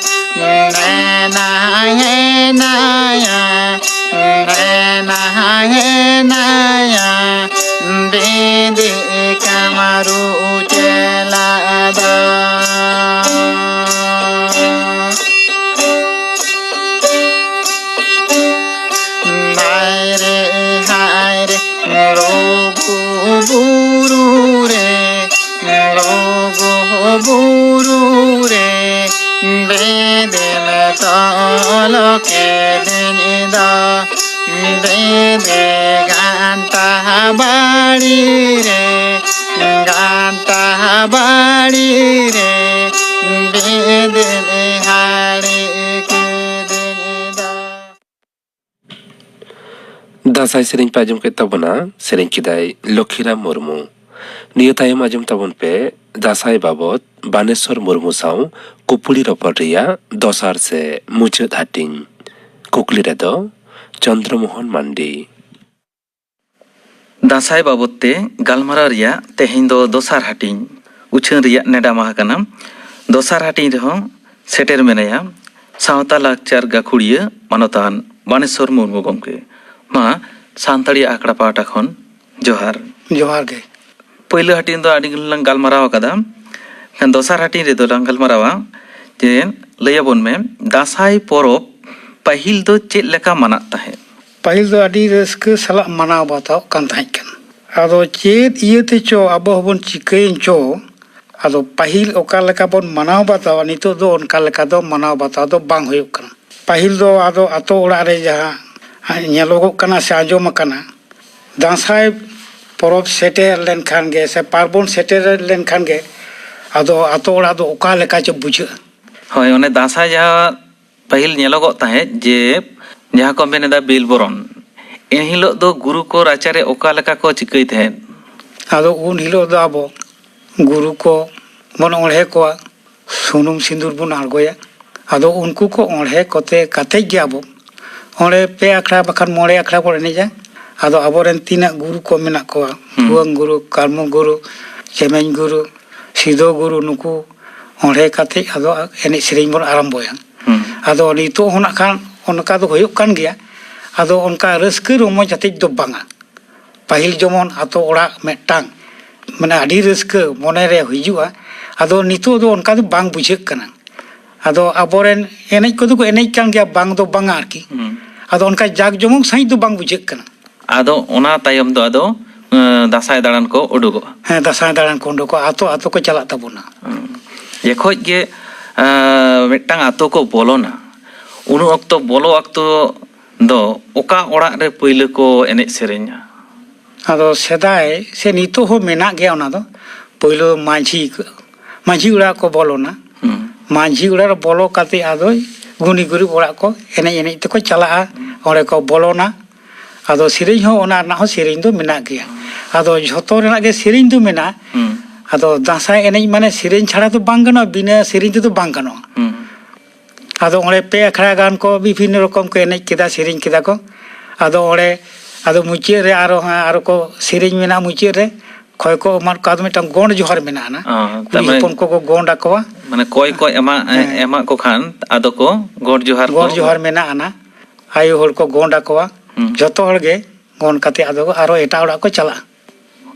ᱢᱮᱱᱟᱭ ᱦᱮᱱᱟᱭᱟ, ᱢᱮᱱᱟᱭ ᱦᱮᱱᱟᱭᱟ, ᱵᱤᱫᱤ ᱠᱟᱢᱨᱩ ᱪᱮᱞᱟ ᱫᱚ᱾ ᱦᱟᱭ ᱨᱮ, ᱦᱟᱭ ᱨᱮ, ᱞᱩᱜᱩ ᱵᱩᱨᱩ ᱨᱮ, ᱞᱩᱜᱩ ᱵᱩᱨᱩ ᱨᱮ, ᱵᱤᱫᱤᱢ ᱛᱚᱞ ᱠᱮᱫᱤᱧ ᱫᱚ᱾ ᱵᱤᱫᱤ ᱜᱟᱱᱛᱟ ᱵᱟᱲᱤ ᱨᱮ, ᱜᱟᱱᱛᱟ ᱵᱟᱲᱤ ᱨᱮ, ᱵᱤᱫᱤ ᱵᱤᱦᱟᱨᱤ ᱠᱤᱫᱤᱧ ᱫᱚ᱾ ᱫᱟᱸᱥᱟᱭ ᱥᱮᱨᱮᱧ ᱯᱮ ᱟᱸᱡᱚᱢ ᱠᱮᱫ ᱛᱟᱵᱚᱱᱟ, ᱥᱮᱨᱮᱧ ᱠᱮᱫᱟᱭ ᱞᱚᱠᱷᱤᱨᱟᱢ ᱢᱩᱨᱢᱩ᱾ ᱱᱤᱭᱟᱹ ᱛᱟᱭᱚᱢ ᱟᱸᱡᱚᱢ ᱛᱟᱵᱚᱱ ᱯᱮ ᱫᱟᱸᱥᱟᱭ ᱵᱟᱵᱚᱛ ᱵᱟᱱᱮᱥᱚᱨ ᱢᱩᱨᱢᱩ ᱥᱟᱶ ᱠᱩᱯᱩᱲᱤ ᱨᱚᱯᱚᱲ ᱨᱮᱭᱟᱜ ᱫᱚᱥᱟᱨ ᱥᱮ ᱢᱩᱪᱟᱹᱫ ᱦᱟᱹᱴᱤᱧ᱾ ᱠᱩᱠᱞᱤ ᱨᱮᱫᱚ ᱪᱚᱱᱫᱨᱚᱢᱳᱦᱚᱱ ᱢᱟᱱᱰᱤ᱾ ᱫᱟᱸᱥᱟᱭ ᱵᱟᱵᱚᱛ ᱛᱮ ᱜᱟᱞᱢᱟᱨᱟᱣ ᱨᱮᱭᱟᱜ ᱛᱮᱦᱮᱧ ᱫᱚ ᱫᱚᱥᱟᱨ ᱦᱟᱹᱴᱤᱧ ᱩᱪᱷᱟᱹᱱ ᱨᱮᱭᱟᱜ ᱱᱮᱰᱟ ᱢᱟᱦᱟ ᱠᱟᱱᱟ᱾ ᱫᱚᱥᱟᱨ ᱦᱟᱹᱴᱤᱧ ᱨᱮᱦᱚᱸ ᱥᱮᱴᱮᱨ ᱢᱮᱱᱟᱭᱟ ᱥᱟᱶᱛᱟ ᱞᱟᱠᱪᱟᱨ ᱜᱟᱹᱠᱷᱩᱲᱤᱭᱟᱹ ᱢᱟᱱᱚᱛᱟᱱ ᱵᱟᱱᱮᱥᱚᱨ ᱢᱩᱨᱢᱩ ᱜᱚᱢᱠᱮ᱾ ᱢᱟ ᱥᱟᱱᱛᱟᱲᱤ ᱟᱠᱷᱲᱟ ᱯᱟᱦᱴᱟ ᱠᱷᱚᱱ ᱡᱚᱦᱟᱨ᱾ ᱡᱚᱦᱟᱨ ᱜᱮ᱾ ᱯᱳᱭᱞᱳ ᱦᱟᱹᱴᱤᱧ ᱫᱚ ᱟᱹᱰᱤ ᱜᱟᱱ ᱞᱟᱝ ᱜᱟᱞᱢᱟᱨᱟᱣ ᱟᱠᱟᱫᱟ, ᱮᱱᱠᱷᱟᱱ ᱫᱚᱥᱟᱨ ᱦᱟᱹᱴᱤᱧ ᱨᱮᱫᱚ ᱞᱟᱝ ᱜᱟᱞᱢᱟᱨᱟᱣᱟ ᱡᱮ ᱞᱟᱹᱭ ᱟᱵᱚᱱ ᱢᱮ, ᱫᱟᱸᱥᱟᱭ ᱯᱚᱨᱚᱵᱽ ᱯᱟᱹᱦᱤᱞ ᱫᱚ ᱪᱮᱫ ᱞᱮᱠᱟ ᱢᱟᱱᱟᱜ ᱛᱟᱦᱮᱸᱫ? ᱯᱟᱹᱦᱤᱞ ᱫᱚ ᱟᱹᱰᱤ ᱨᱟᱹᱥᱠᱟᱹ ᱥᱟᱞᱟᱜ ᱢᱟᱱᱟᱣ ᱵᱟᱛᱟᱣᱚᱜ ᱠᱟᱱ ᱛᱟᱦᱮᱸᱫ ᱠᱟᱱᱟ᱾ ᱟᱫᱚ ᱪᱮᱫ ᱤᱭᱟᱹᱛᱮ ᱪᱚ ᱟᱵᱚ ᱦᱚᱸᱵᱚᱱ ᱪᱤᱠᱟᱹᱭᱮᱱ ᱪᱚ, ᱟᱫᱚ ᱯᱟᱹᱦᱤᱞ ᱚᱠᱟ ᱞᱮᱠᱟ ᱵᱚᱱ ᱢᱟᱱᱟᱣ ᱵᱟᱛᱟᱣᱟ, ᱱᱤᱛᱚᱜ ᱫᱚ ᱚᱱᱠᱟ ᱞᱮᱠᱟ ᱫᱚ ᱢᱟᱱᱟᱣ ᱵᱟᱛᱟᱣ ᱫᱚ ᱵᱟᱝ ᱦᱩᱭᱩᱜ ᱠᱟᱱᱟ᱾ ᱯᱟᱹᱦᱤᱞ ᱫᱚ ᱟᱫᱚ ᱟᱛᱳ ᱚᱲᱟᱜ ᱨᱮ ᱡᱟᱦᱟᱸ ᱧᱮᱞᱚᱜᱚᱜ ᱠᱟᱱᱟ ᱥᱮ ᱟᱸᱡᱚᱢ ᱟᱠᱟᱱᱟ, ᱫᱟᱸᱥᱟᱭ ᱯᱚᱨᱚᱵᱽ ᱥᱮᱴᱮᱨ ᱞᱮᱱᱠᱷᱟᱱ ᱜᱮ ᱥᱮ ᱯᱟᱨᱵᱚᱱ ᱥᱮᱴᱮᱨ ᱞᱮᱱᱠᱷᱟᱱ ᱜᱮ ᱟᱫᱚ ᱟᱛᱳ ᱚᱲᱟᱜ ᱫᱚ ᱚᱠᱟ ᱞᱮᱠᱟ ᱪᱚ ᱵᱩᱡᱷᱟᱹᱜᱼᱟ᱾ ᱦᱳᱭ, ᱚᱱᱮ ᱫᱟᱸᱥᱟᱭ ᱡᱟᱦᱟᱸ ᱯᱟᱹᱦᱤᱞ ᱧᱮᱞᱚᱜᱚᱜ ᱛᱟᱦᱮᱸᱫ ᱡᱮ ᱡᱟᱦᱟᱸ ᱠᱚ ᱢᱮᱱ ᱮᱫᱟ ᱵᱤᱞ ᱵᱚᱨᱚᱱ, ᱮᱱᱦᱤᱞᱳᱜ ᱫᱚ ᱜᱩᱨᱩ ᱠᱚ ᱨᱟᱪᱟᱨᱮ ᱚᱠᱟ ᱞᱮᱠᱟ ᱠᱚ ᱪᱤᱠᱟᱹᱭ ᱛᱟᱦᱮᱸᱫ? ᱟᱫᱚ ᱩᱱ ᱦᱤᱞᱳᱜ ᱫᱚ ᱟᱵᱚ ᱜᱩᱨᱩ ᱠᱚ ᱵᱚᱱ ᱚᱬᱦᱮ ᱠᱚᱣᱟ, ᱥᱩᱱᱩᱢ ᱥᱤᱸᱫᱩᱨ ᱵᱚᱱ ᱟᱬᱜᱚᱭᱟ᱾ ᱟᱫᱚ ᱩᱱᱠᱩ ᱠᱚ ᱚᱬᱦᱮ ᱠᱚᱛᱮ ᱠᱟᱛᱮᱡ ᱜᱮ ᱟᱵᱚ ᱚᱸᱰᱮ ᱯᱮ ᱟᱠᱷᱲᱟ ᱵᱟᱠᱷᱟᱱ ᱢᱚᱬᱮ ᱟᱠᱷᱲᱟ ᱵᱚᱱ ᱮᱱᱮᱡᱟ᱾ ᱟᱫᱚ ᱟᱵᱚᱨᱮᱱ ᱛᱤᱱᱟᱹᱜ ᱜᱩᱨᱩ ᱠᱚ ᱢᱮᱱᱟᱜ ᱠᱚᱣᱟ, ᱦᱩᱸ᱾ ᱵᱷᱩᱣᱟᱹᱝ ᱜᱩᱨᱩ, ᱠᱟᱹᱨᱢᱩ ᱜᱩᱨᱩ, ᱪᱮᱢᱮᱧ ᱜᱩᱨᱩ, ᱥᱤᱫᱷᱳ ᱜᱩᱨᱩ, ᱱᱩᱠᱩ ᱚᱸᱰᱮ ᱠᱟᱛᱮ ᱟᱫᱚ ᱮᱱᱮᱡ ᱥᱮᱨᱮᱧ ᱵᱚᱱ ᱟᱨᱟᱢᱵᱚᱭᱟ᱾ ᱦᱩᱸ᱾ ᱟᱫᱚ ᱱᱤᱛᱚᱜ ᱦᱚᱸ ᱱᱟᱜ ᱠᱷᱟᱱ ᱚᱱᱠᱟ ᱫᱚ ᱦᱩᱭᱩᱜ ᱠᱟᱱ ᱜᱮᱭᱟ᱾ ᱟᱫᱚ ᱚᱱᱠᱟ ᱨᱟᱹᱥᱠᱟᱹ ᱨᱚᱢᱚᱡᱽ ᱟᱛᱮᱫ ᱫᱚ ᱵᱟᱝᱟ᱾ ᱯᱟᱹᱦᱤᱞ ᱡᱮᱢᱚᱱ ᱟᱛᱳ ᱚᱲᱟᱜ ᱢᱤᱫᱴᱟᱝ ᱢᱟᱱᱮ ᱟᱹᱰᱤ ᱨᱟᱹᱥᱠᱟᱹ ᱢᱚᱱᱮᱨᱮ ᱦᱤᱡᱩᱜᱼᱟ, ᱟᱫᱚ ᱱᱤᱛᱚᱜ ᱫᱚ ᱚᱱᱠᱟ ᱫᱚ ᱵᱟᱝ ᱵᱩᱡᱷᱟᱹᱜ ᱠᱟᱱᱟ᱾ ᱟᱫᱚ ᱟᱵᱚᱨᱮᱱ ᱮᱱᱮᱡ ᱠᱚᱫᱚ ᱠᱚ ᱮᱱᱮᱡ ᱠᱟᱱ ᱜᱮᱭᱟ, ᱵᱟᱝ ᱫᱚ ᱵᱟᱝᱟ ᱟᱨᱠᱤ᱾ ᱦᱩᱸ᱾ ᱟᱫᱚ ᱚᱱᱠᱟ ᱡᱟᱠ ᱡᱚᱢᱚᱠ ᱥᱟᱺᱦᱤᱡ ᱫᱚ ᱵᱟᱝ ᱵᱩᱡᱷᱟᱹᱜ ᱠᱟᱱᱟ᱾ ᱟᱫᱚ ᱚᱱᱟ ᱛᱟᱭᱚᱢ ᱫᱚ ᱟᱫᱚ, ᱮᱸ, ᱫᱟᱸᱥᱟᱭ ᱫᱟᱬᱟᱱ ᱠᱚ ᱩᱰᱩᱠᱚᱜᱼᱟ᱾ ᱦᱮᱸ, ᱫᱟᱸᱥᱟᱭ ᱫᱟᱬᱟᱱ ᱠᱚ ᱩᱰᱩᱠᱚᱜᱼᱟ, ᱟᱛᱳ ᱟᱛᱳ ᱠᱚ ᱪᱟᱞᱟᱜ ᱛᱟᱵᱚᱱᱟ᱾ ᱦᱩᱸ᱾ ᱡᱚᱠᱷᱚᱡ ᱜᱮ, ᱮᱸ, ᱢᱤᱫᱴᱟᱝ ᱟᱛᱳ ᱠᱚ ᱵᱚᱞᱚᱱᱟ, ᱩᱱ ᱚᱠᱛᱚ ᱵᱚᱞᱚ ᱚᱠᱛᱚ ᱫᱚ ᱚᱠᱟ ᱚᱲᱟᱜ ᱨᱮ ᱯᱟᱹᱭᱞᱟᱹ ᱠᱚ ᱮᱱᱮᱡ ᱥᱮᱨᱮᱧᱟ? ᱟᱫᱚ ᱥᱮᱫᱟᱭ ᱥᱮ ᱱᱤᱛᱚᱜ ᱦᱚᱸ ᱢᱮᱱᱟᱜ ᱜᱮᱭᱟ ᱚᱱᱟ ᱫᱚ᱾ ᱯᱳᱭᱞᱳ ᱢᱟᱹᱡᱷᱤ, ᱢᱟᱹᱡᱷᱤ ᱚᱲᱟᱜ ᱠᱚ ᱵᱚᱞᱚᱱᱟ᱾ ᱦᱩᱸ᱾ ᱢᱟᱹᱡᱷᱤ ᱚᱲᱟᱜ ᱨᱮ ᱵᱚᱞᱚ ᱠᱟᱛᱮ ᱟᱫᱚ ᱜᱩᱱᱤ ᱜᱩᱨᱤᱵ ᱚᱲᱟᱜ ᱠᱚ ᱮᱱᱮᱡ ᱮᱱᱮᱡ ᱛᱮᱠᱚ ᱪᱟᱞᱟᱜᱼᱟ᱾ ᱚᱸᱰᱮ ᱠᱚ ᱵᱚᱞᱚᱱᱟ᱾ ᱟᱫᱚ ᱥᱮᱨᱮᱧ ᱦᱚᱸ ᱚᱱᱟ ᱨᱮᱱᱟᱜ ᱦᱚᱸ ᱥᱮᱨᱮᱧ ᱫᱚ ᱢᱮᱱᱟᱜ ᱜᱮᱭᱟ᱾ ᱟᱫᱚ ᱡᱷᱚᱛᱚ ᱨᱮᱱᱟᱜ ᱜᱮ ᱥᱮᱨᱮᱧ ᱫᱚ ᱢᱮᱱᱟᱜᱼᱟ᱾ ᱦᱩᱸ᱾ ᱟᱫᱚ ᱫᱟᱸᱥᱟᱭ ᱮᱱᱮᱡ ᱢᱟᱱᱮ ᱥᱮᱨᱮᱧ ᱪᱷᱟᱲᱟ ᱫᱚ ᱵᱟᱝ ᱜᱟᱱᱚᱜᱼᱟ, ᱵᱤᱱᱟᱹ ᱥᱮᱨᱮᱧ ᱛᱮᱫᱚ ᱵᱟᱝ ᱜᱟᱱᱚᱜᱼᱟ᱾ ᱦᱩᱸ᱾ ᱟᱫᱚ ᱚᱸᱰᱮ ᱯᱮ ᱟᱠᱷᱲᱟ ᱜᱟᱱ ᱠᱚ ᱵᱤᱵᱷᱤᱱᱱᱚ ᱨᱚᱠᱚᱢ ᱠᱚ ᱮᱱᱮᱡ ᱠᱮᱫᱟ, ᱥᱮᱨᱮᱧ ᱠᱮᱫᱟ ᱠᱚ᱾ ᱟᱫᱚ ᱚᱸᱰᱮ, ᱟᱫᱚ ᱢᱩᱪᱟᱹᱫ ᱨᱮ ᱟᱨᱚ, ᱦᱮᱸ, ᱟᱨᱚ ᱠᱚ ᱥᱮᱨᱮᱧ ᱢᱮᱱᱟᱜᱼᱟ ᱢᱩᱪᱟᱹᱫ ᱨᱮ, ᱠᱷᱚᱭ ᱠᱚ ᱮᱢᱟᱫ ᱠᱚᱣᱟ, ᱟᱫᱚ ᱢᱤᱫᱴᱟᱝ ᱜᱚᱸᱰ ᱡᱚᱦᱟᱨ ᱢᱮᱱᱟᱜᱼᱟ ᱱᱟ᱾ ᱚ, ᱠᱩᱲᱤ ᱛᱟᱨᱢᱟᱱᱮ ᱦᱚᱯᱚᱱ ᱠᱚᱠᱚ ᱜᱚᱸᱰ ᱟᱠᱚᱣᱟ᱾ ᱢᱟᱱᱮ ᱠᱚᱭ ᱠᱚ ᱮᱢᱟ-, ᱦᱮᱸ᱾ ᱮᱢᱟᱜ ᱠᱚ ᱠᱷᱟᱱ ᱟᱫᱚ ᱠᱚ ᱜᱚᱸᱰ ᱡᱚᱦᱟᱨ ᱠᱚ ᱜᱚᱸᱰ ᱡᱚᱦᱟᱨ ᱢᱮᱱᱟᱜᱼᱟ ᱱᱟ᱾ ᱟᱭᱳ ᱦᱚᱲ ᱠᱚ ᱜᱚᱸᱰ ᱟᱠᱚᱣᱟ᱾ ᱦᱩᱸ᱾ ᱡᱷᱚᱛᱚ ᱦᱚᱲ ᱜᱮ ᱜᱚᱸᱰ ᱠᱟᱛᱮ ᱟᱫᱚ ᱟᱨᱚ ᱮᱴᱟᱜ ᱚᱲᱟᱜ ᱠᱚ ᱪᱟᱞᱟᱜᱼᱟ᱾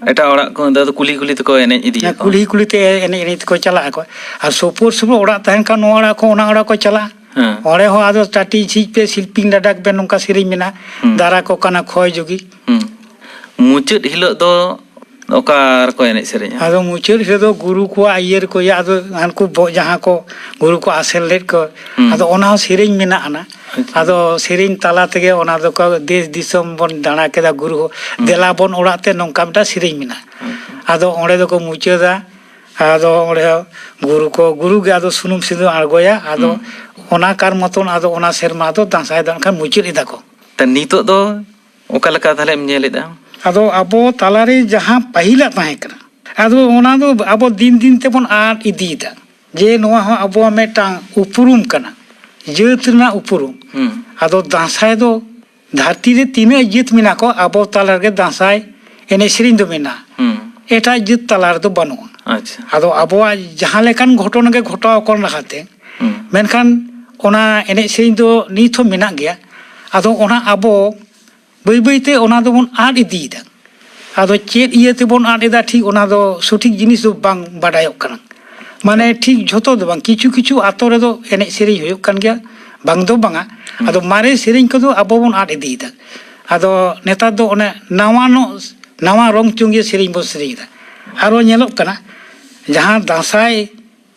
ᱮᱴᱟᱜ ᱚᱲᱟᱜ ᱠᱚ ᱫᱚ ᱠᱩᱞᱦᱤ ᱠᱩᱞᱦᱤ ᱛᱮᱠᱚ ᱮᱱᱮᱡ ᱤᱫᱤᱭᱟᱠᱚ᱾ ᱠᱩᱞᱦᱤ ᱠᱩᱞᱦᱤ ᱛᱮ ᱮᱱᱮᱡ ᱮᱱᱮᱡ ᱛᱮᱠᱚ ᱪᱟᱞᱟᱜ ᱟᱠᱚ᱾ ᱟᱨ ᱥᱩᱯᱩᱨ ᱥᱩᱯᱩᱨ ᱚᱲᱟᱜ ᱛᱟᱦᱮᱱ ᱠᱷᱟᱱ ᱱᱚᱣᱟ ᱚᱲᱟᱜ ᱠᱷᱚᱱ ᱚᱱᱟ ᱚᱲᱟᱜ ᱠᱚ ᱪᱟᱞᱟᱜᱼᱟ᱾ ᱦᱮᱸ᱾ ᱚᱸᱰᱮ ᱦᱚᱸ ᱟᱫᱚ ᱴᱟᱴᱤ ᱡᱷᱤᱡ ᱯᱮ, ᱥᱤᱞᱯᱤᱧ ᱰᱟᱰᱟᱠ ᱵᱮᱱ, ᱱᱚᱝᱠᱟ ᱥᱮᱨᱮᱧ ᱢᱮᱱᱟᱜᱼᱟ᱾ ᱦᱩᱸ᱾ ᱫᱟᱨᱟ ᱠᱚ ᱠᱟᱱᱟ ᱠᱷᱚᱭ ᱡᱩᱜᱤ᱾ ᱦᱩᱸ᱾ ᱢᱩᱪᱟᱹᱫ ᱦᱤᱞᱳᱜ ᱫᱚ ᱚᱠᱟ ᱨᱮᱠᱚ ᱮᱱᱮᱡ ᱥᱮᱨᱮᱧᱟ? ᱟᱫᱚ ᱢᱩᱪᱟᱹᱫ ᱦᱤᱞᱳᱜ ᱫᱚ ᱜᱩᱨᱩ ᱠᱚᱣᱟᱜ ᱤᱭᱟᱹ ᱨᱮᱠᱚ ᱤᱭᱟᱹ, ᱟᱫᱚ ᱦᱟᱱᱠᱩ ᱵᱚ-, ᱡᱟᱦᱟᱸ ᱠᱚ ᱜᱩᱨᱩ ᱠᱚ ᱟᱥᱮᱱ ᱞᱮᱫ ᱠᱚ, ᱦᱩᱸ᱾ ᱟᱫᱚ ᱚᱱᱟ ᱦᱚᱸ ᱥᱮᱨᱮᱧ ᱢᱮᱱᱟᱜᱼᱟ ᱱᱟ᱾ ᱟᱪᱪᱷᱟ᱾ ᱟᱫᱚ ᱥᱮᱨᱮᱧ ᱛᱟᱞᱟ ᱛᱮᱜᱮ ᱚᱱᱟ ᱫᱚᱠᱚ, ᱫᱮᱥ ᱫᱤᱥᱚᱢ ᱵᱚᱱ ᱫᱟᱬᱟ ᱠᱮᱫᱟ ᱜᱩᱨᱩ ᱦᱚᱸ, ᱦᱩᱸ᱾ ᱫᱮᱞᱟ ᱵᱚᱱ ᱚᱲᱟᱜ ᱛᱮ, ᱱᱚᱝᱠᱟ ᱢᱤᱫᱴᱟᱝ ᱥᱮᱨᱮᱧ ᱢᱮᱱᱟᱜᱼᱟ᱾ ᱟᱪᱪᱷᱟ᱾ ᱟᱫᱚ ᱚᱸᱰᱮ ᱫᱚᱠᱚ ᱢᱩᱪᱟᱹᱫᱟ᱾ ᱟᱫᱚ ᱚᱸᱰᱮ ᱜᱩᱨᱩ ᱠᱚ, ᱜᱩᱨᱩ ᱜᱮ ᱟᱫᱚ ᱥᱩᱱᱩᱢ ᱥᱤᱸᱫᱩᱨ ᱟᱬᱜᱚᱭᱟ᱾ ᱟᱫᱚ ᱦᱩᱸ᱾ ᱚᱱᱟ ᱠᱟᱨ ᱢᱚᱛᱚᱱ ᱟᱫᱚ ᱚᱱᱟ ᱥᱮᱨᱢᱟ ᱫᱚ ᱫᱟᱸᱥᱟᱭ ᱫᱚ ᱮᱱᱠᱷᱟᱱ ᱢᱩᱪᱟᱹᱫ ᱮᱫᱟ ᱠᱚ᱾ ᱛᱟ ᱱᱤᱛᱚᱜ ᱫᱚ ᱚᱠᱟ ᱞᱮᱠᱟ ᱛᱟᱦᱞᱮᱢ ᱧᱮᱞᱮᱫᱼᱟ? ᱟᱫᱚ ᱟᱵᱚ ᱛᱟᱞᱟᱨᱮ ᱡᱟᱦᱟᱸ ᱯᱟᱹᱦᱤᱞᱟᱜ ᱛᱟᱦᱮᱸ ᱠᱟᱱᱟ, ᱟᱫᱚ ᱚᱱᱟ ᱫᱚ ᱟᱵᱚ ᱫᱤᱱ ᱫᱤᱱ ᱛᱮᱵᱚᱱ ᱟᱫ ᱤᱫᱤᱭᱮᱫᱟ᱾ ᱡᱮ ᱱᱚᱣᱟ ᱦᱚᱸ ᱟᱵᱚᱣᱟᱜ ᱢᱤᱫᱴᱟᱝ ᱩᱯᱨᱩᱢ ᱠᱟᱱᱟ, ᱡᱟᱹᱛ ᱨᱮᱱᱟᱜ ᱩᱯᱨᱩᱢ᱾ ᱦᱩᱸ᱾ ᱟᱫᱚ ᱫᱟᱸᱥᱟᱭ ᱫᱚ ᱫᱷᱟᱹᱨᱛᱤ ᱨᱮ ᱛᱤᱱᱟᱹᱜ ᱡᱟᱹᱛ ᱢᱮᱱᱟᱜ ᱠᱚᱣᱟ, ᱟᱵᱚ ᱛᱟᱞᱟ ᱨᱮᱜᱮ ᱫᱟᱸᱥᱟᱭ ᱮᱱᱮᱡ ᱥᱮᱨᱮᱧ ᱫᱚ ᱢᱮᱱᱟᱜᱼᱟ᱾ ᱦᱩᱸ᱾ ᱮᱴᱟᱜ ᱡᱟᱹᱛ ᱛᱟᱞᱟ ᱨᱮᱫᱚ ᱵᱟᱹᱱᱩᱜᱼᱟ᱾ ᱟᱪᱪᱷᱟ᱾ ᱟᱫᱚ ᱟᱵᱚᱣᱟᱜ ᱡᱟᱦᱟᱸ ᱞᱮᱠᱟᱱ ᱜᱷᱚᱴᱚᱱᱟ ᱜᱮ ᱜᱷᱚᱴᱟᱣ ᱟᱠᱟᱱ ᱞᱟᱦᱟᱛᱮ, ᱦᱩᱸ᱾ ᱢᱮᱱᱠᱷᱟᱱ ᱚᱱᱟ ᱮᱱᱮᱡ ᱥᱮᱨᱮᱧ ᱫᱚ ᱱᱤᱛ ᱦᱚᱸ ᱢᱮᱱᱟᱜ ᱜᱮᱭᱟ᱾ ᱟᱫᱚ ᱚᱱᱟ ᱟᱵᱚ ᱵᱟᱹᱭ ᱵᱟᱹᱭ ᱛᱮ ᱚᱱᱟ ᱫᱚᱵᱚᱱ ᱟᱫ ᱤᱫᱤᱭᱮᱫᱟ᱾ ᱟᱫᱚ ᱪᱮᱫ ᱤᱭᱟᱹ ᱛᱮᱵᱚᱱ ᱟᱫ ᱮᱫᱟ, ᱴᱷᱤᱠ ᱚᱱᱟ ᱫᱚ ᱥᱚᱴᱷᱤᱠ ᱡᱤᱱᱤᱥ ᱫᱚ ᱵᱟᱝ ᱵᱟᱰᱟᱭᱚᱜ ᱠᱟᱱᱟ᱾ ᱢᱟᱱᱮ ᱴᱷᱤᱠ ᱡᱷᱚᱛᱚ ᱫᱚ ᱵᱟᱝ, ᱠᱤᱪᱷᱩ ᱠᱤᱪᱷᱩ ᱟᱛᱳ ᱨᱮᱫᱚ ᱮᱱᱮᱡ ᱥᱮᱨᱮᱧ ᱦᱩᱭᱩᱜ ᱠᱟᱱ ᱜᱮᱭᱟ, ᱵᱟᱝ ᱫᱚ ᱵᱟᱝᱟ᱾ ᱦᱩᱸ᱾ ᱟᱫᱚ ᱢᱟᱨᱮ ᱥᱮᱨᱮᱧ ᱠᱚᱫᱚ ᱟᱵᱚ ᱵᱚᱱ ᱟᱫ ᱤᱫᱤᱭᱮᱫᱟ᱾ ᱟᱫᱚ ᱱᱮᱛᱟᱨ ᱫᱚ ᱚᱱᱮ ᱱᱟᱣᱟ ᱱᱚᱜ, ᱱᱟᱣᱟ ᱨᱚᱝ ᱪᱚᱝᱜᱤᱭᱟᱹ ᱥᱮᱨᱮᱧ ᱵᱚᱱ ᱥᱮᱨᱮᱧᱮᱫᱟ᱾ ᱟᱨᱚ ᱧᱮᱞᱚᱜ ᱠᱟᱱᱟ, ᱡᱟᱦᱟᱸ ᱫᱟᱸᱥᱟᱭ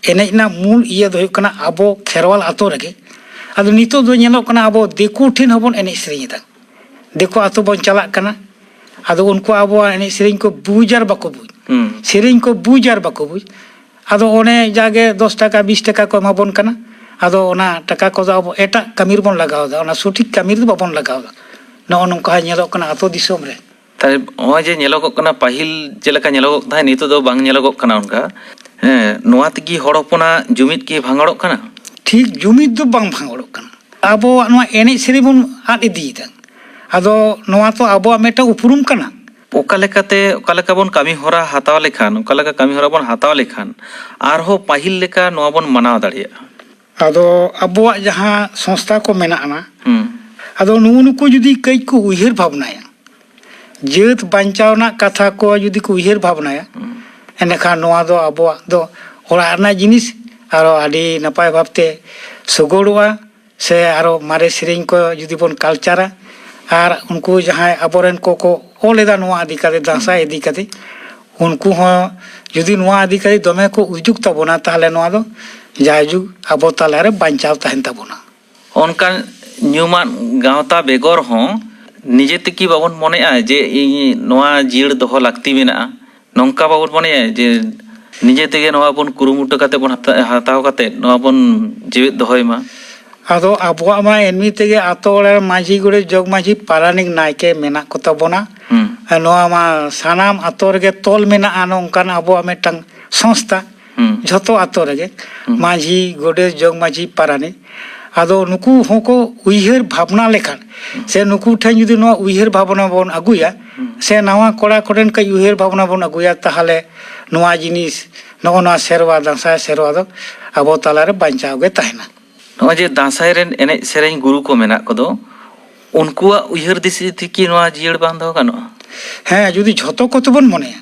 ᱮᱱᱮᱡ ᱨᱮᱱᱟᱜ ᱢᱩᱞ ᱤᱭᱟᱹ ᱫᱚ ᱦᱩᱭᱩᱜ ᱠᱟᱱᱟ ᱟᱵᱚ ᱠᱷᱮᱨᱣᱟᱞ ᱟᱛᱳ ᱨᱮᱜᱮ᱾ ᱟᱫᱚ ᱱᱤᱛᱚᱜ ᱫᱚ ᱧᱮᱞᱚᱜ ᱠᱟᱱᱟ ᱟᱵᱚ ᱫᱤᱠᱩ ᱴᱷᱮᱱ ᱦᱚᱸᱵᱚᱱ ᱮᱱᱮᱡ ᱥᱮᱨᱮᱧ ᱮᱫᱟ᱾ ᱫᱤᱠᱩ ᱟᱛᱳ ᱵᱚᱱ ᱪᱟᱞᱟᱜ ᱠᱟᱱᱟ᱾ ᱟᱫᱚ ᱩᱱᱠᱩ ᱟᱵᱚᱣᱟᱜ ᱮᱱᱮᱡ ᱥᱮᱨᱮᱧ ᱠᱚ ᱵᱩᱡᱽ ᱟᱨ ᱵᱟᱠᱚ ᱵᱩᱡᱽ᱾ ᱦᱩᱸ᱾ ᱥᱮᱨᱮᱧ ᱠᱚ ᱵᱩᱡᱽ ᱟᱨ ᱵᱟᱠᱚ ᱵᱩᱡᱽ᱾ ᱟᱫᱚ ᱚᱱᱮ ᱡᱟᱜᱮ ᱫᱚᱥ ᱴᱟᱠᱟ, ᱵᱤᱥ ᱴᱟᱠᱟ ᱠᱚ ᱮᱢᱟ ᱵᱚᱱ ᱠᱟᱱᱟ᱾ ᱟᱫᱚ ᱚᱱᱟ ᱴᱟᱠᱟ ᱠᱚᱫᱚ ᱟᱵᱚ ᱮᱴᱟᱜ ᱠᱟᱹᱢᱤ ᱨᱮᱵᱚᱱ ᱞᱟᱜᱟᱣ ᱮᱫᱟ, ᱚᱱᱟ ᱥᱚᱴᱷᱤᱠ ᱠᱟᱹᱢᱤ ᱨᱮᱫᱚ ᱵᱟᱵᱚᱱ ᱞᱟᱜᱟᱣ ᱮᱫᱟ᱾ ᱱᱚᱜᱼᱚ ᱱᱚᱝᱠᱟ ᱦᱚᱸ ᱧᱮᱞᱚᱜ ᱠᱟᱱᱟ ᱟᱛᱳ ᱫᱤᱥᱚᱢ ᱨᱮ᱾ ᱛᱟᱦᱞᱮ ᱱᱚᱜᱼᱚᱭ ᱡᱮ ᱧᱮᱞᱚᱜᱚᱜ ᱠᱟᱱᱟ, ᱯᱟᱹᱦᱤᱞ ᱪᱮᱫ ᱞᱮᱠᱟ ᱧᱮᱞᱚᱜᱚᱜ ᱛᱟᱦᱮᱸᱫ, ᱱᱤᱛᱚᱜ ᱫᱚ ᱵᱟᱝ ᱧᱮᱞᱚᱜᱚᱜ ᱠᱟᱱᱟ ᱚᱱᱠᱟ᱾ ᱦᱮᱸ, ᱱᱚᱣᱟ ᱛᱮᱜᱮ ᱦᱚᱲ ᱦᱚᱯᱚᱱᱟᱜ ᱡᱩᱢᱤᱫ ᱠᱤ ᱵᱷᱟᱸᱜᱚᱲᱚᱜ ᱠᱟᱱᱟ? ᱴᱷᱤᱠ ᱡᱩᱢᱤᱫ ᱫᱚ ᱵᱟᱝ ᱵᱷᱟᱸᱜᱚᱲᱚᱜ ᱠᱟᱱᱟ᱾ ᱟᱵᱚᱣᱟᱜ ᱱᱚᱣᱟ ᱮᱱᱮᱡ ᱥᱮᱨᱮᱧ ᱵᱚᱱ ᱟᱫ ᱤᱫᱤᱭᱮᱫᱟ᱾ ᱟᱫᱚ ᱱᱚᱣᱟ ᱛᱚ ᱟᱵᱚᱣᱟᱜ ᱢᱤᱫᱴᱟᱝ ᱩᱯᱨᱩᱢ ᱠᱟᱱᱟ᱾ ᱚᱠᱟ ᱞᱮᱠᱟᱛᱮ, ᱚᱠᱟ ᱞᱮᱠᱟ ᱵᱚᱱ ᱠᱟᱹᱢᱤ ᱦᱚᱨᱟ ᱦᱟᱛᱟᱣ ᱞᱮᱠᱷᱟᱱ, ᱚᱠᱟ ᱞᱮᱠᱟ ᱠᱟᱹᱢᱤ ᱦᱚᱨᱟ ᱵᱚᱱ ᱦᱟᱛᱟᱣ ᱞᱮᱠᱷᱟᱱ ᱟᱨᱦᱚᱸ ᱯᱟᱹᱦᱤᱞ ᱞᱮᱠᱟ ᱱᱚᱣᱟ ᱵᱚᱱ ᱢᱟᱱᱟᱣ ᱫᱟᱲᱮᱭᱟᱜᱼᱟ? ᱟᱫᱚ ᱟᱵᱚᱣᱟᱜ ᱡᱟᱦᱟᱸ ᱥᱚᱝᱥᱛᱷᱟ ᱠᱚ ᱢᱮᱱᱟᱜᱼᱟ, ᱦᱩᱸ᱾ ᱟᱫᱚ ᱱᱩᱜᱼᱩ ᱱᱩᱠᱩ ᱡᱩᱫᱤ ᱠᱟᱹᱡ ᱠᱚ ᱩᱭᱦᱟᱹᱨ ᱵᱷᱟᱵᱽᱱᱟᱭᱟ, ᱡᱟᱹᱛ ᱵᱟᱧᱪᱟᱣ ᱨᱮᱱᱟᱜ ᱠᱟᱛᱷᱟ ᱠᱚ ᱡᱩᱫᱤ ᱠᱚ ᱩᱭᱦᱟᱹᱨ ᱵᱷᱟᱵᱽᱱᱟᱭᱟ, ᱦᱩᱸ᱾ ᱮᱸᱰᱮᱠᱷᱟᱱ ᱱᱚᱣᱟ ᱫᱚ ᱟᱵᱚᱣᱟᱜ ᱫᱚ ᱚᱲᱟᱜ ᱨᱮᱱᱟᱜ ᱡᱤᱱᱤᱥ ᱟᱨᱚ ᱟᱹᱰᱤ ᱱᱟᱯᱟᱭ ᱵᱷᱟᱵᱽᱛᱮ ᱥᱚᱜᱚᱲᱚᱜᱼᱟ, ᱥᱮ ᱟᱨᱚ ᱢᱟᱨᱮ ᱥᱮᱨᱮᱧ ᱠᱚ ᱡᱩᱫᱤ ᱵᱚᱱ ᱠᱟᱞᱪᱟᱨᱟ, ᱟᱨ ᱩᱱᱠᱩ ᱡᱟᱦᱟᱸᱭ ᱟᱵᱚᱨᱮᱱ ᱠᱚᱠᱚ ᱚᱞ ᱮᱫᱟ ᱱᱚᱣᱟ ᱤᱫᱤ ᱠᱟᱛᱮ, ᱫᱟᱸᱥᱟᱭ ᱤᱫᱤ ᱠᱟᱛᱮ, ᱩᱱᱠᱩ ᱦᱚᱸ ᱡᱩᱫᱤ ᱱᱚᱣᱟ ᱤᱫᱤ ᱠᱟᱛᱮ ᱫᱚᱢᱮ ᱠᱚ ᱩᱡᱩᱜ ᱛᱟᱵᱚᱱᱟ, ᱛᱟᱦᱚᱞᱮ ᱱᱚᱣᱟ ᱫᱚ ᱡᱟᱭᱡᱩᱜᱽ ᱟᱵᱚ ᱛᱟᱞᱟᱨᱮ ᱵᱟᱧᱪᱟᱣ ᱛᱟᱦᱮᱱ ᱛᱟᱵᱚᱱᱟ᱾ ᱚᱱᱠᱟᱱ ᱧᱩᱢᱟᱱ ᱜᱟᱶᱛᱟ ᱵᱮᱜᱚᱨ ᱦᱚᱸ ᱱᱤᱡᱮ ᱛᱮᱠᱤ ᱵᱟᱵᱚᱱ ᱢᱚᱱᱮᱜᱼᱟ ᱡᱮ ᱤᱧ ᱱᱚᱣᱟ ᱡᱤᱭᱟᱹᱲ ᱫᱚᱦᱚ ᱞᱟᱹᱠᱛᱤ ᱢᱮᱱᱟᱜᱼᱟ? ᱱᱚᱝᱠᱟ ᱵᱟᱵᱚᱱ ᱢᱚᱱᱮᱭᱟ ᱡᱮ ᱱᱤᱡᱮ ᱛᱮᱜᱮ ᱱᱚᱣᱟ ᱵᱚᱱ ᱠᱩᱨᱩᱢᱩᱴᱩ ᱠᱟᱛᱮ ᱵᱚᱱ ᱦᱟᱛᱟ-, ᱦᱟᱛᱟᱣ ᱠᱟᱛᱮ ᱱᱚᱣᱟ ᱵᱚᱱ ᱡᱤᱣᱮᱫ ᱫᱚᱦᱚᱭ ᱢᱟ? ᱟᱫᱚ ᱟᱵᱚᱣᱟᱜ ᱢᱟ ᱮᱢᱱᱤ ᱛᱮᱜᱮ ᱟᱛᱳ ᱚᱲᱟᱜ ᱨᱮ ᱢᱟᱹᱡᱷᱤ, ᱜᱚᱰᱮᱛ, ᱡᱚᱜᱽ ᱢᱟᱹᱡᱷᱤ, ᱯᱟᱨᱟᱱᱤᱠ, ᱱᱟᱭᱠᱮ ᱢᱮᱱᱟᱜ ᱠᱚᱛᱟ ᱵᱚᱱᱟ᱾ ᱦᱩᱸ᱾ ᱱᱚᱣᱟ ᱢᱟ ᱥᱟᱱᱟᱢ ᱟᱛᱳ ᱨᱮᱜᱮ ᱛᱚᱞ ᱢᱮᱱᱟᱜᱼᱟ ᱱᱚᱝᱠᱟᱱ ᱟᱵᱚᱣᱟᱜ ᱢᱤᱫᱴᱟᱝ ᱥᱚᱝᱥᱛᱷᱟ᱾ ᱦᱩᱸ᱾ ᱡᱷᱚᱛᱚ ᱟᱛᱳ ᱨᱮᱜᱮ ᱦᱩᱸ᱾ ᱢᱟᱹᱡᱷᱤ, ᱜᱚᱰᱮᱛ, ᱡᱚᱜᱽ ᱢᱟᱹᱡᱷᱤ, ᱯᱟᱨᱟᱱᱤᱠ, ᱟᱫᱚ ᱱᱩᱠᱩ ᱦᱚᱸᱠᱚ ᱩᱭᱦᱟᱹᱨ ᱵᱷᱟᱵᱽᱱᱟ ᱞᱮᱠᱷᱟᱱ, ᱦᱩᱸ᱾ ᱥᱮ ᱱᱩᱠᱩ ᱴᱷᱮᱱ ᱡᱩᱫᱤ ᱱᱚᱣᱟ ᱩᱭᱦᱟᱹᱨ ᱵᱷᱟᱵᱽᱱᱟ ᱵᱚᱱ ᱟᱹᱜᱩᱭᱟ, ᱦᱩᱸ᱾ ᱥᱮ ᱱᱟᱣᱟ ᱠᱚᱲᱟ ᱠᱚᱴᱷᱮᱱ ᱠᱟᱹᱡ ᱩᱭᱦᱟᱹᱨ ᱵᱷᱟᱵᱽᱱᱟ ᱵᱚᱱ ᱟᱹᱜᱩᱭᱟ, ᱛᱟᱦᱚᱞᱮ ᱱᱚᱣᱟ ᱡᱤᱱᱤᱥ, ᱱᱚᱜᱼᱚ ᱱᱚᱣᱟ ᱥᱮᱨᱣᱟ, ᱫᱟᱸᱥᱟᱭ ᱥᱮᱨᱣᱟ ᱫᱚ ᱟᱵᱚ ᱛᱟᱞᱟᱨᱮ ᱵᱟᱧᱪᱟᱣ ᱜᱮ ᱛᱟᱦᱮᱱᱟ᱾ ᱱᱚᱜᱼᱚᱭ ᱡᱮ ᱫᱟᱸᱥᱟᱭ ᱨᱮᱱ ᱮᱱᱮᱡ ᱥᱮᱨᱮᱧ ᱜᱩᱨᱩ ᱠᱚ ᱢᱮᱱᱟᱜ ᱠᱚᱫᱚ, ᱩᱱᱠᱩᱣᱟᱜ ᱩᱭᱦᱟᱹᱨ ᱫᱤᱥᱟᱹ ᱛᱮᱠᱤ ᱱᱚᱣᱟ ᱡᱤᱭᱟᱹᱲ ᱵᱟᱝ ᱫᱚᱦᱚ ᱜᱟᱱᱚᱜᱼᱟ? ᱦᱮᱸ, ᱡᱩᱫᱤ ᱡᱷᱚᱛᱚ ᱠᱚᱛᱮ ᱵᱚᱱ ᱢᱚᱱᱮᱭᱟ,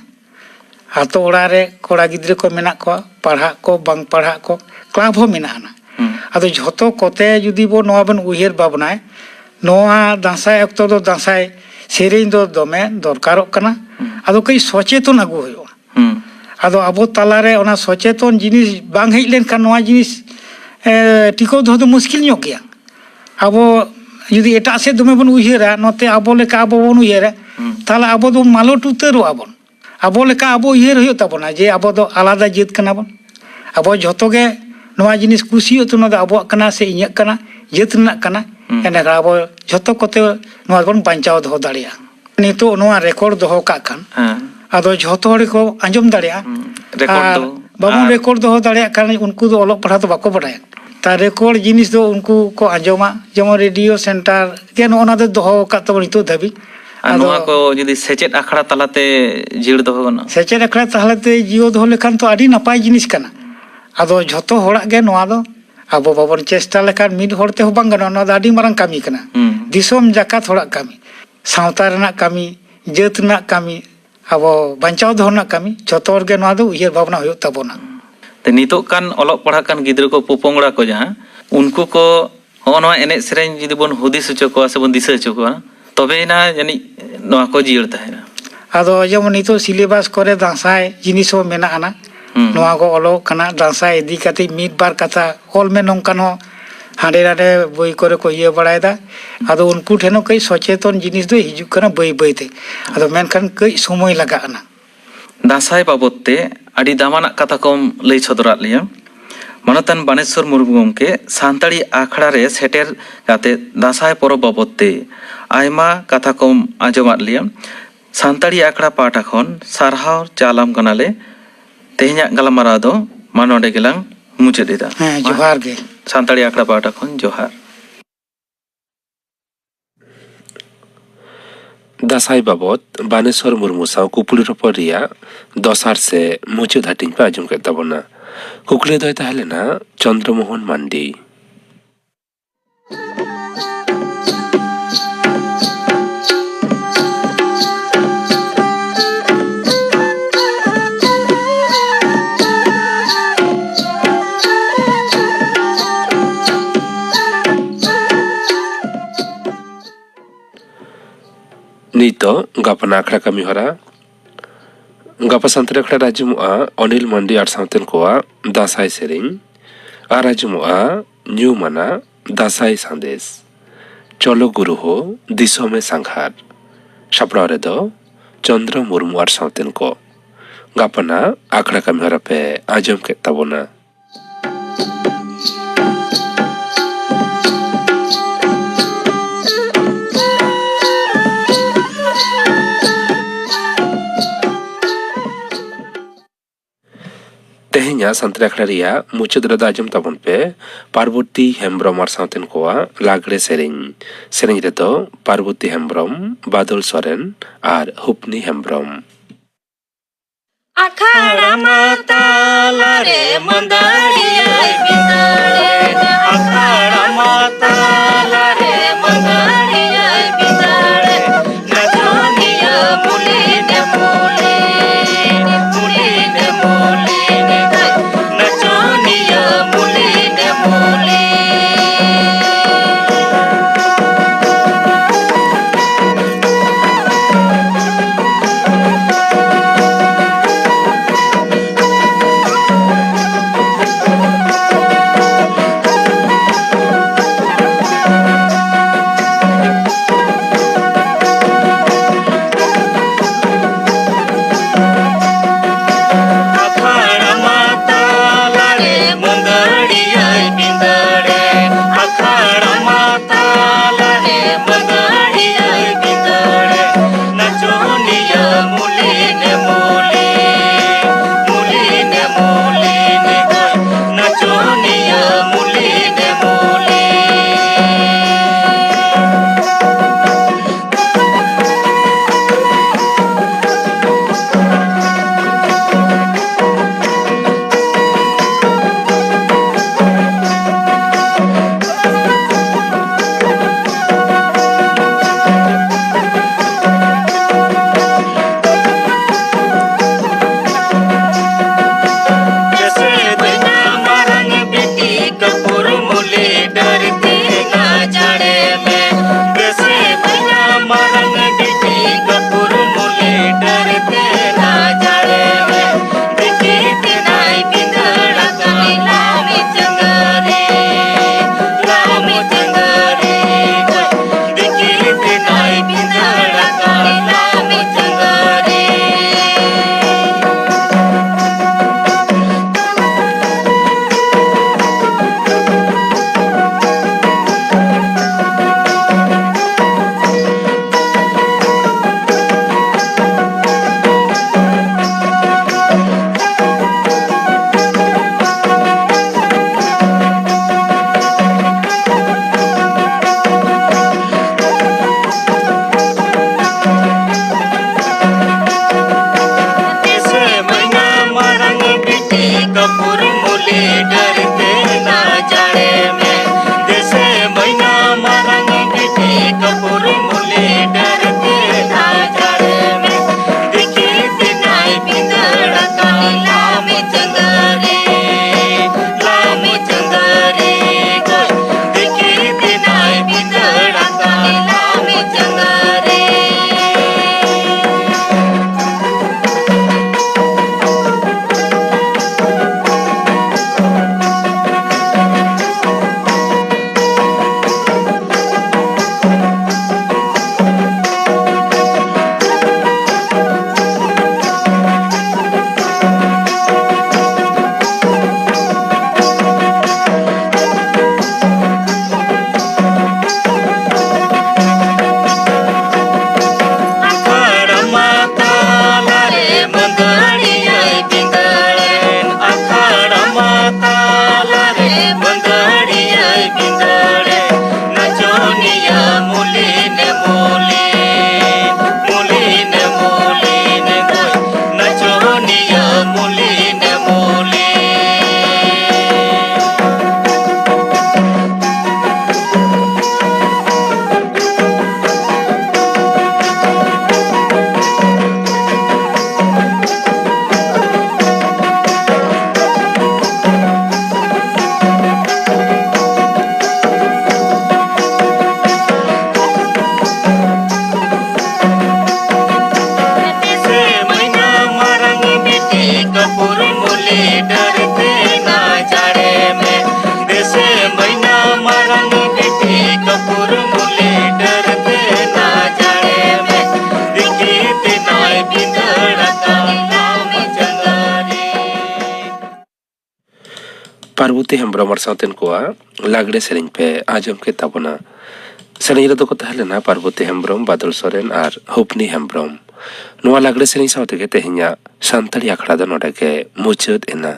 ᱟᱛᱳ ᱚᱲᱟᱜ ᱨᱮ ᱠᱚᱲᱟ ᱜᱤᱫᱽᱨᱟᱹ ᱠᱚ ᱢᱮᱱᱟᱜ ᱠᱚᱣᱟ, ᱯᱟᱲᱦᱟᱜ ᱠᱚ ᱵᱟᱝ ᱯᱟᱲᱦᱟᱜ ᱠᱚ, ᱠᱞᱟᱵᱽ ᱦᱚᱸ ᱢᱮᱱᱟᱜ ᱟᱱᱟ᱾ ᱦᱩᱸ᱾ ᱟᱫᱚ ᱡᱷᱚᱛᱚ ᱠᱚᱛᱮ ᱡᱩᱫᱤ ᱵᱚ ᱱᱚᱣᱟ ᱵᱚᱱ ᱩᱭᱦᱟᱹᱨ ᱵᱷᱟᱵᱽᱱᱟᱭ, ᱱᱚᱣᱟ ᱫᱟᱸᱥᱟᱭ ᱚᱠᱛᱚ ᱫᱚ ᱫᱟᱸᱥᱟᱭ ᱥᱮᱨᱮᱧ ᱫᱚ ᱫᱚᱢᱮ ᱫᱚᱨᱠᱟᱨᱚᱜ ᱠᱟᱱᱟ᱾ ᱦᱩᱸ᱾ ᱟᱫᱚ ᱠᱟᱹᱡ ᱥᱚᱪᱮᱛᱚᱱ ᱟᱹᱜᱩ ᱦᱩᱭᱩᱜᱼᱟ᱾ ᱦᱩᱸ᱾ ᱟᱫᱚ ᱟᱵᱚ ᱛᱟᱞᱟᱨᱮ ᱚᱱᱟ ᱥᱚᱪᱮᱛᱚᱱ ᱡᱤᱱᱤᱥ ᱵᱟᱝ ᱦᱮᱡ ᱞᱮᱱᱠᱷᱟᱱ ᱱᱚᱣᱟ ᱡᱤᱱᱤᱥ, ᱮ, ᱴᱤᱠᱟᱹᱣ ᱫᱚᱦᱚ ᱫᱚ ᱢᱩᱥᱠᱤᱞ ᱧᱚᱜ ᱜᱮᱭᱟ᱾ ᱟᱵᱚ ᱡᱩᱫᱤ ᱮᱴᱟᱜ ᱥᱮᱫ ᱫᱚᱢᱮ ᱵᱚᱱ ᱩᱭᱦᱟᱹᱨᱟ, ᱱᱚᱛᱮ ᱟᱵᱚ ᱞᱮᱠᱟ ᱟᱵᱚ ᱵᱚᱱ ᱩᱭᱦᱟᱹᱨᱟ, ᱦᱩᱸ᱾ ᱛᱟᱦᱚᱞᱮ ᱟᱵᱚ ᱫᱚ ᱢᱟᱞᱚᱴ ᱩᱛᱟᱹᱨᱚᱜᱼᱟ ᱵᱚᱱ᱾ ᱟᱵᱚ ᱞᱮᱠᱟ ᱟᱵᱚ ᱩᱭᱦᱟᱹᱨ ᱦᱩᱭᱩᱜ ᱛᱟᱵᱚᱱᱟ ᱡᱮ ᱟᱵᱚ ᱫᱚ ᱟᱞᱟᱫᱟ ᱡᱟᱹᱛ ᱠᱟᱱᱟ ᱵᱚᱱ᱾ ᱟᱵᱚ ᱡᱷᱚᱛᱚ ᱜᱮ ᱱᱚᱣᱟ ᱡᱤᱱᱤᱥ ᱠᱩᱥᱤ ᱦᱩᱭᱩᱜ ᱛᱟᱵᱚᱱᱟ, ᱱᱚᱣᱟ ᱫᱚ ᱟᱵᱚᱣᱟᱜ ᱠᱟᱱᱟ ᱥᱮ ᱤᱧᱟᱹᱜ ᱠᱟᱱᱟ, ᱡᱟᱹᱛ ᱨᱮᱱᱟᱜ ᱠᱟᱱᱟ᱾ ᱦᱩᱸ᱾ ᱮᱸᱰᱮᱠᱷᱟᱱ ᱟᱵᱚ ᱡᱷᱚᱛᱚ ᱠᱚᱛᱮ ᱱᱚᱣᱟ ᱵᱚᱱ ᱵᱟᱧᱪᱟᱣ ᱫᱚᱦᱚ ᱫᱟᱲᱮᱭᱟᱜᱼᱟ᱾ ᱱᱤᱛᱚᱜ ᱱᱚᱣᱟ ᱨᱮᱠᱚᱨᱰ ᱫᱚᱦᱚ ᱠᱟᱜ ᱠᱷᱟᱱ, ᱦᱮᱸ᱾ ᱟᱫᱚ ᱡᱷᱚᱛᱚ ᱦᱚᱲ ᱜᱮᱠᱚ ᱟᱸᱡᱚᱢ ᱫᱟᱲᱮᱭᱟᱜᱼᱟ᱾ ᱦᱩᱸ, ᱨᱮᱠᱚᱨᱰ ᱟᱨ ᱫᱚ᱾ ᱵᱟᱵᱚᱱ ᱟᱨ ᱨᱮᱠᱚᱨᱰ ᱫᱚᱦᱚ ᱫᱟᱲᱮᱭᱟᱜ ᱠᱷᱟᱱ, ᱩᱱᱠᱩ ᱫᱚ ᱚᱞᱚᱜ ᱯᱟᱲᱦᱟᱣ ᱫᱚ ᱵᱟᱠᱚ ᱵᱟᱰᱟᱭᱟ᱾ ᱛᱟ ᱨᱮᱠᱚᱨᱰ ᱡᱤᱱᱤᱥ ᱫᱚ ᱩᱱᱠᱩ ᱠᱚ ᱟᱸᱡᱚᱢᱟ, ᱡᱮᱢᱚᱱ ᱨᱮᱰᱤᱭᱳ ᱥᱮᱱᱴᱟᱨ ᱜᱮ ᱱᱚᱜᱼᱚ ᱱᱟ ᱫᱚ ᱫᱚᱦᱚ ᱟᱠᱟᱫ ᱛᱟᱵᱚᱱ ᱱᱤᱛᱚᱜ ᱫᱷᱟᱹᱵᱤᱡ᱾ ᱟᱨ ᱟᱫᱚ ᱱᱚᱣᱟ ᱠᱚ ᱡᱩᱫᱤ ᱥᱮᱪᱮᱫ ᱟᱠᱷᱲᱟ ᱛᱟᱞᱟᱛᱮ ᱡᱤᱭᱟᱹᱲ ᱫᱚᱦᱚ ᱜᱟᱱᱚᱜᱼᱟ? ᱥᱮᱪᱮᱫ ᱟᱠᱷᱲᱟ ᱛᱟᱞᱟᱛᱮ ᱡᱤᱭᱟᱹᱲ ᱫᱚᱦᱚ ᱞᱮᱠᱷᱟᱱ ᱛᱚ ᱟᱹᱰᱤ ᱱᱟᱯᱟᱭ ᱡᱤᱱᱤᱥ ᱠᱟᱱᱟ᱾ ᱟᱫᱚ ᱡᱷᱚᱛᱚ ᱦᱚᱲᱟᱜ ᱜᱮ ᱱᱚᱣᱟ ᱫᱚ, ᱟᱵᱚ ᱵᱟᱵᱚᱱ ᱪᱮᱥᱴᱟ ᱞᱮᱠᱷᱟᱱ ᱢᱤᱫ ᱦᱚᱲ ᱛᱮᱦᱚᱸ ᱵᱟᱝ ᱜᱟᱱᱚᱜᱼᱟ᱾ ᱱᱚᱣᱟ ᱫᱚ ᱟᱹᱰᱤ ᱢᱟᱨᱟᱝ ᱠᱟᱹᱢᱤ ᱠᱟᱱᱟ᱾ ᱦᱩᱸ᱾ ᱫᱤᱥᱚᱢ ᱡᱟᱠᱟᱛ ᱦᱚᱲᱟᱜ ᱠᱟᱹᱢᱤ, ᱥᱟᱶᱛᱟ ᱨᱮᱱᱟᱜ ᱠᱟᱹᱢᱤ, ᱡᱟᱹᱛ ᱨᱮᱱᱟᱜ ᱠᱟᱹᱢᱤ, ᱟᱵᱚ ᱵᱟᱧᱪᱟᱣ ᱫᱚᱦᱚ ᱨᱮᱱᱟᱜ ᱠᱟᱹᱢᱤ, ᱡᱷᱚᱛᱚ ᱦᱚᱲ ᱜᱮ ᱱᱚᱣᱟ ᱫᱚ ᱩᱭᱦᱟᱹᱨ ᱵᱷᱟᱵᱽᱱᱟ ᱦᱩᱭᱩᱜ ᱛᱟᱵᱚᱱᱟ᱾ ᱛᱮ ᱱᱤᱛᱚᱜ ᱠᱟᱱ ᱚᱞᱚᱜ ᱯᱟᱲᱦᱟᱜ ᱠᱟᱱ ᱜᱤᱫᱽᱨᱟᱹ ᱠᱚ, ᱯᱚᱯᱚᱝᱲᱟ ᱠᱚ ᱡᱟᱦᱟᱸ, ᱩᱱᱠᱩ ᱠᱚ ᱦᱚᱸᱜᱼᱚ ᱱᱚᱣᱟ ᱮᱱᱮᱡ ᱥᱮᱨᱮᱧ ᱡᱩᱫᱤ ᱵᱚᱱ ᱦᱩᱫᱤᱥ ᱦᱚᱪᱚ ᱠᱚᱣᱟ ᱥᱮ ᱵᱚᱱ ᱫᱤᱥᱟᱹ ᱦᱚᱪᱚ ᱠᱚᱣᱟ, ᱛᱚᱵᱮᱭᱮᱱᱟ ᱡᱟᱹᱱᱤᱡ ᱱᱚᱣᱟ ᱠᱚ ᱡᱤᱭᱟᱹᱲ ᱛᱟᱦᱮᱱᱟ᱾ ᱟᱫᱚ ᱡᱮᱢᱚᱱ ᱱᱤᱛᱚᱜ ᱥᱤᱞᱮᱵᱟᱥ ᱠᱚᱨᱮ ᱫᱟᱸᱥᱟᱭ ᱡᱤᱱᱤᱥ ᱦᱚᱸ ᱢᱮᱱᱟᱜ ᱟᱱᱟ᱾ ᱦᱩᱸ᱾ ᱱᱚᱣᱟ ᱠᱚ ᱚᱞᱚᱜ ᱠᱟᱱᱟ, ᱫᱟᱸᱥᱟᱭ ᱤᱫᱤ ᱠᱟᱛᱮ ᱢᱤᱫ ᱵᱟᱨ ᱠᱟᱛᱷᱟ ᱚᱞ ᱢᱮ ᱱᱚᱝᱠᱟᱱ ᱦᱚᱸ ᱦᱟᱸᱰᱮ ᱱᱟᱰᱮ ᱵᱳᱭ ᱠᱚᱨᱮ ᱠᱚ ᱤᱭᱟᱹ ᱵᱟᱲᱟᱭᱮᱫᱟ᱾ ᱟᱫᱚ ᱩᱱᱠᱩ ᱴᱷᱮᱱ ᱦᱚᱸ ᱠᱟᱹᱡ ᱥᱚᱪᱮᱛᱚᱱ ᱡᱤᱱᱤᱥ ᱫᱚ ᱦᱤᱡᱩᱜ ᱠᱟᱱᱟ ᱵᱟᱹᱭ ᱵᱟᱹᱭ ᱛᱮ᱾ ᱟᱫᱚ ᱢᱮᱱᱠᱷᱟᱱ ᱠᱟᱹᱡ ᱥᱚᱢᱚᱭ ᱞᱟᱜᱟᱜ ᱠᱟᱱᱟ᱾ ᱫᱟᱸᱥᱟᱭ ᱵᱟᱵᱚᱫ ᱛᱮ ᱟᱹᱰᱤ ᱫᱟᱢᱟᱱᱟᱜ ᱠᱟᱛᱷᱟ ᱠᱚᱢ ᱞᱟᱹᱭ ᱥᱚᱫᱚᱨᱟᱫ ᱞᱮᱭᱟ᱾ ᱢᱟᱱᱚᱛᱟᱱ ᱵᱟᱱᱮᱥᱣᱚᱨ ᱢᱩᱨᱢᱩ ᱜᱚᱢᱠᱮ, ᱥᱟᱱᱛᱟᱲᱤ ᱟᱠᱷᱲᱟ ᱨᱮ ᱥᱮᱴᱮᱨ ᱠᱟᱛᱮ ᱫᱟᱸᱥᱟᱭ ᱯᱚᱨᱚᱵᱽ ᱵᱟᱵᱚᱫ ᱛᱮ ᱟᱭᱢᱟ ᱠᱟᱛᱷᱟ ᱠᱚᱢ ᱟᱸᱡᱚᱢᱟᱫ ᱞᱮᱭᱟ᱾ ᱥᱟᱱᱛᱟᱲᱤ ᱟᱠᱷᱲᱟ ᱯᱟᱦᱴᱟ ᱠᱷᱚᱱ ᱥᱟᱨᱦᱟᱣ ᱪᱟᱞᱟᱢ ᱠᱟᱱᱟᱞᱮ᱾ ᱛᱮᱦᱮᱧᱟᱜ ᱜᱟᱞᱢᱟᱨᱟᱣ ᱫᱚ ᱢᱟ ᱱᱚᱰᱮ ᱜᱮᱞᱟᱝ ᱢᱩᱪᱟᱹᱫ ᱮᱫᱟ᱾ ᱦᱮᱸ, ᱢᱟ, ᱡᱚᱦᱟᱨ ᱜᱮ᱾ ᱥᱟᱱᱛᱟᱲᱤ ᱟᱠᱷᱲᱟ ᱯᱟᱦᱴᱟ ᱠᱷᱚᱱ ᱡᱚᱦᱟᱨ᱾ ᱫᱟᱸᱥᱟᱭ ᱵᱟᱵᱚᱛ ᱵᱟᱱᱮᱥᱚᱨ ᱢᱩᱨᱢᱩ ᱥᱟᱶ ᱠᱩᱠᱞᱤ ᱨᱚᱯᱚᱲ ᱨᱮᱭᱟᱜ ᱫᱚᱥᱟᱨ ᱥᱮ ᱢᱩᱪᱟᱹᱫ ᱦᱟᱹᱴᱤᱧ ᱯᱮ ᱟᱸᱡᱚᱢ ᱠᱮᱫ ᱛᱟᱵᱚᱱᱟ᱾ ᱠᱩᱠᱞᱤ ᱫᱚᱭ ᱛᱟᱦᱮᱸ ᱞᱮᱱᱟ ᱪᱚᱱᱫᱨᱚ ᱢᱳᱦᱚᱱ ᱢᱟᱱᱰᱤ᱾ ᱱᱤᱛᱚᱜ ᱜᱟᱯᱟᱱ ᱟᱠᱷᱲᱟ ᱠᱟᱹᱢᱤ ᱦᱚᱨᱟ᱾ ᱜᱟᱯᱟ ᱥᱟᱱᱛᱟᱲᱤ ᱟᱠᱷᱲᱟ ᱨᱮ ᱟᱸᱡᱚᱢᱚᱜᱼᱟ ᱚᱱᱤᱞ ᱢᱟᱱᱰᱤ ᱟᱨ ᱥᱟᱶᱛᱮᱱ ᱠᱚᱣᱟᱜ ᱫᱟᱸᱥᱟᱭ ᱥᱮᱨᱮᱧ, ᱟᱨ ᱟᱸᱡᱚᱢᱚᱜᱼᱟ ᱧᱩᱢᱟᱱᱟᱜ ᱫᱟᱸᱥᱟᱭ ᱥᱟᱸᱫᱮᱥ᱾ ᱪᱚᱞᱚ ᱜᱩᱨᱩ ᱦᱳ ᱫᱤᱥᱚᱢᱮ ᱥᱟᱸᱜᱷᱟᱨ᱾ ᱥᱟᱯᱲᱟᱣ ᱨᱮᱫᱚ ᱪᱚᱱᱫᱨᱚ ᱢᱩᱨᱢᱩ ᱟᱨ ᱥᱟᱶᱛᱮᱱ ᱠᱚ᱾ ᱜᱟᱯᱟᱱᱟᱜ ᱟᱠᱷᱲᱟ ᱠᱟᱹᱢᱤ ᱦᱚᱨᱟ ᱯᱮ ᱟᱸᱡᱚᱢ ᱠᱮᱫ ᱛᱟᱵᱚᱱᱟ᱾ ᱛᱮᱦᱮᱧᱟᱜ ᱥᱟᱱᱛᱟᱲᱤ ᱟᱠᱷᱲᱟ ᱨᱮᱭᱟᱜ ᱢᱩᱪᱟᱹᱫ ᱨᱮᱫᱚ ᱟᱸᱡᱚᱢ ᱛᱟᱵᱚᱱ ᱯᱮ ᱯᱟᱨᱵᱚᱛᱤ ᱦᱮᱢᱵᱨᱚᱢ ᱟᱨ ᱥᱟᱶᱛᱮᱱ ᱠᱚᱣᱟᱜ ᱞᱟᱜᱽᱲᱮ ᱥᱮᱨᱮᱧ᱾ ᱥᱮᱨᱮᱧ ᱨᱮᱫᱚ ᱯᱟᱨᱵᱚᱛᱤ ᱦᱮᱢᱵᱨᱚᱢ, ᱵᱟᱫᱚᱞ ᱥᱚᱨᱮᱱ ᱟᱨ ᱦᱩᱯᱱᱤ ᱦᱮᱢᱵᱨᱚᱢ᱾ ᱟᱠᱷᱟᱲᱟ ᱢᱟ ᱛᱟᱞᱟᱨᱮ ᱢᱟᱹᱫᱟᱹᱲᱤᱭᱟᱹᱭ ᱵᱤᱫᱟᱹᱲᱮᱱᱟ᱾ ᱟᱠᱷᱟᱲᱟ ᱢᱟ ᱛᱟᱞᱟᱨᱮ ᱢᱟᱹᱫᱟᱹᱲᱤᱭᱟᱹᱭ ᱵᱤᱫᱟᱹᱲᱮᱱᱟ᱾ ᱱᱟᱪᱚᱱᱤᱭᱟᱹ ᱢᱩᱞᱤᱱᱮ ᱢᱩᱞᱤᱱᱮ, ᱢᱩᱞᱤᱱᱮ ᱢᱩᱞᱤᱱᱮ, ᱱᱟᱪᱚᱱᱤᱭᱟᱹ ᱢᱩᱞᱤᱱᱮ ᱢᱩᱞᱤᱱᱮ᱾ ᱠᱟᱹᱯᱩᱨ ᱢᱩᱞᱤ ᱰᱟᱹᱨ ᱛᱮ ᱱᱟ ᱡᱟᱲᱮ ᱢᱮ, ᱫᱤᱠᱷᱤ ᱛᱮ ᱱᱟᱭ ᱵᱤᱫᱟᱹᱲ ᱟᱠᱟᱱ ᱨᱟᱢ ᱪᱟᱸᱫᱟᱨᱤ᱾ ᱯᱟᱨᱵᱚᱛᱤ ᱦᱮᱢᱵᱽᱨᱚᱢ ᱟᱨ ᱥᱟᱶᱛᱮᱱ ᱠᱚᱣᱟᱜ ᱞᱟᱜᱽᱲᱮ ᱥᱮᱨᱮᱧ ᱯᱮ ᱟᱸᱡᱚᱢ ᱠᱮᱫ ᱛᱟᱵᱚᱱᱟ᱾ ᱥᱮᱨᱮᱧ ᱨᱮᱫᱚ ᱠᱚ ᱛᱟᱦᱮᱸ ᱞᱮᱱᱟ ᱯᱟᱨᱵᱚᱛᱤ ᱦᱮᱢᱵᱽᱨᱚᱢ, ᱵᱟᱫᱚᱞ ᱥᱚᱨᱮᱱ ᱟᱨ ᱦᱩᱯᱱᱤ ᱦᱮᱢᱵᱽᱨᱚᱢ᱾ ᱱᱚᱣᱟ ᱞᱟᱜᱽᱲᱮ ᱥᱮᱨᱮᱧ ᱥᱟᱶ ᱛᱮᱜᱮ ᱛᱮᱦᱮᱧᱟᱜ ᱥᱟᱱᱛᱟᱲᱤ ᱟᱠᱷᱲᱟ ᱫᱚ ᱱᱚᱰᱮ ᱜᱮ ᱢᱩᱪᱟᱹᱫ ᱮᱱᱟ᱾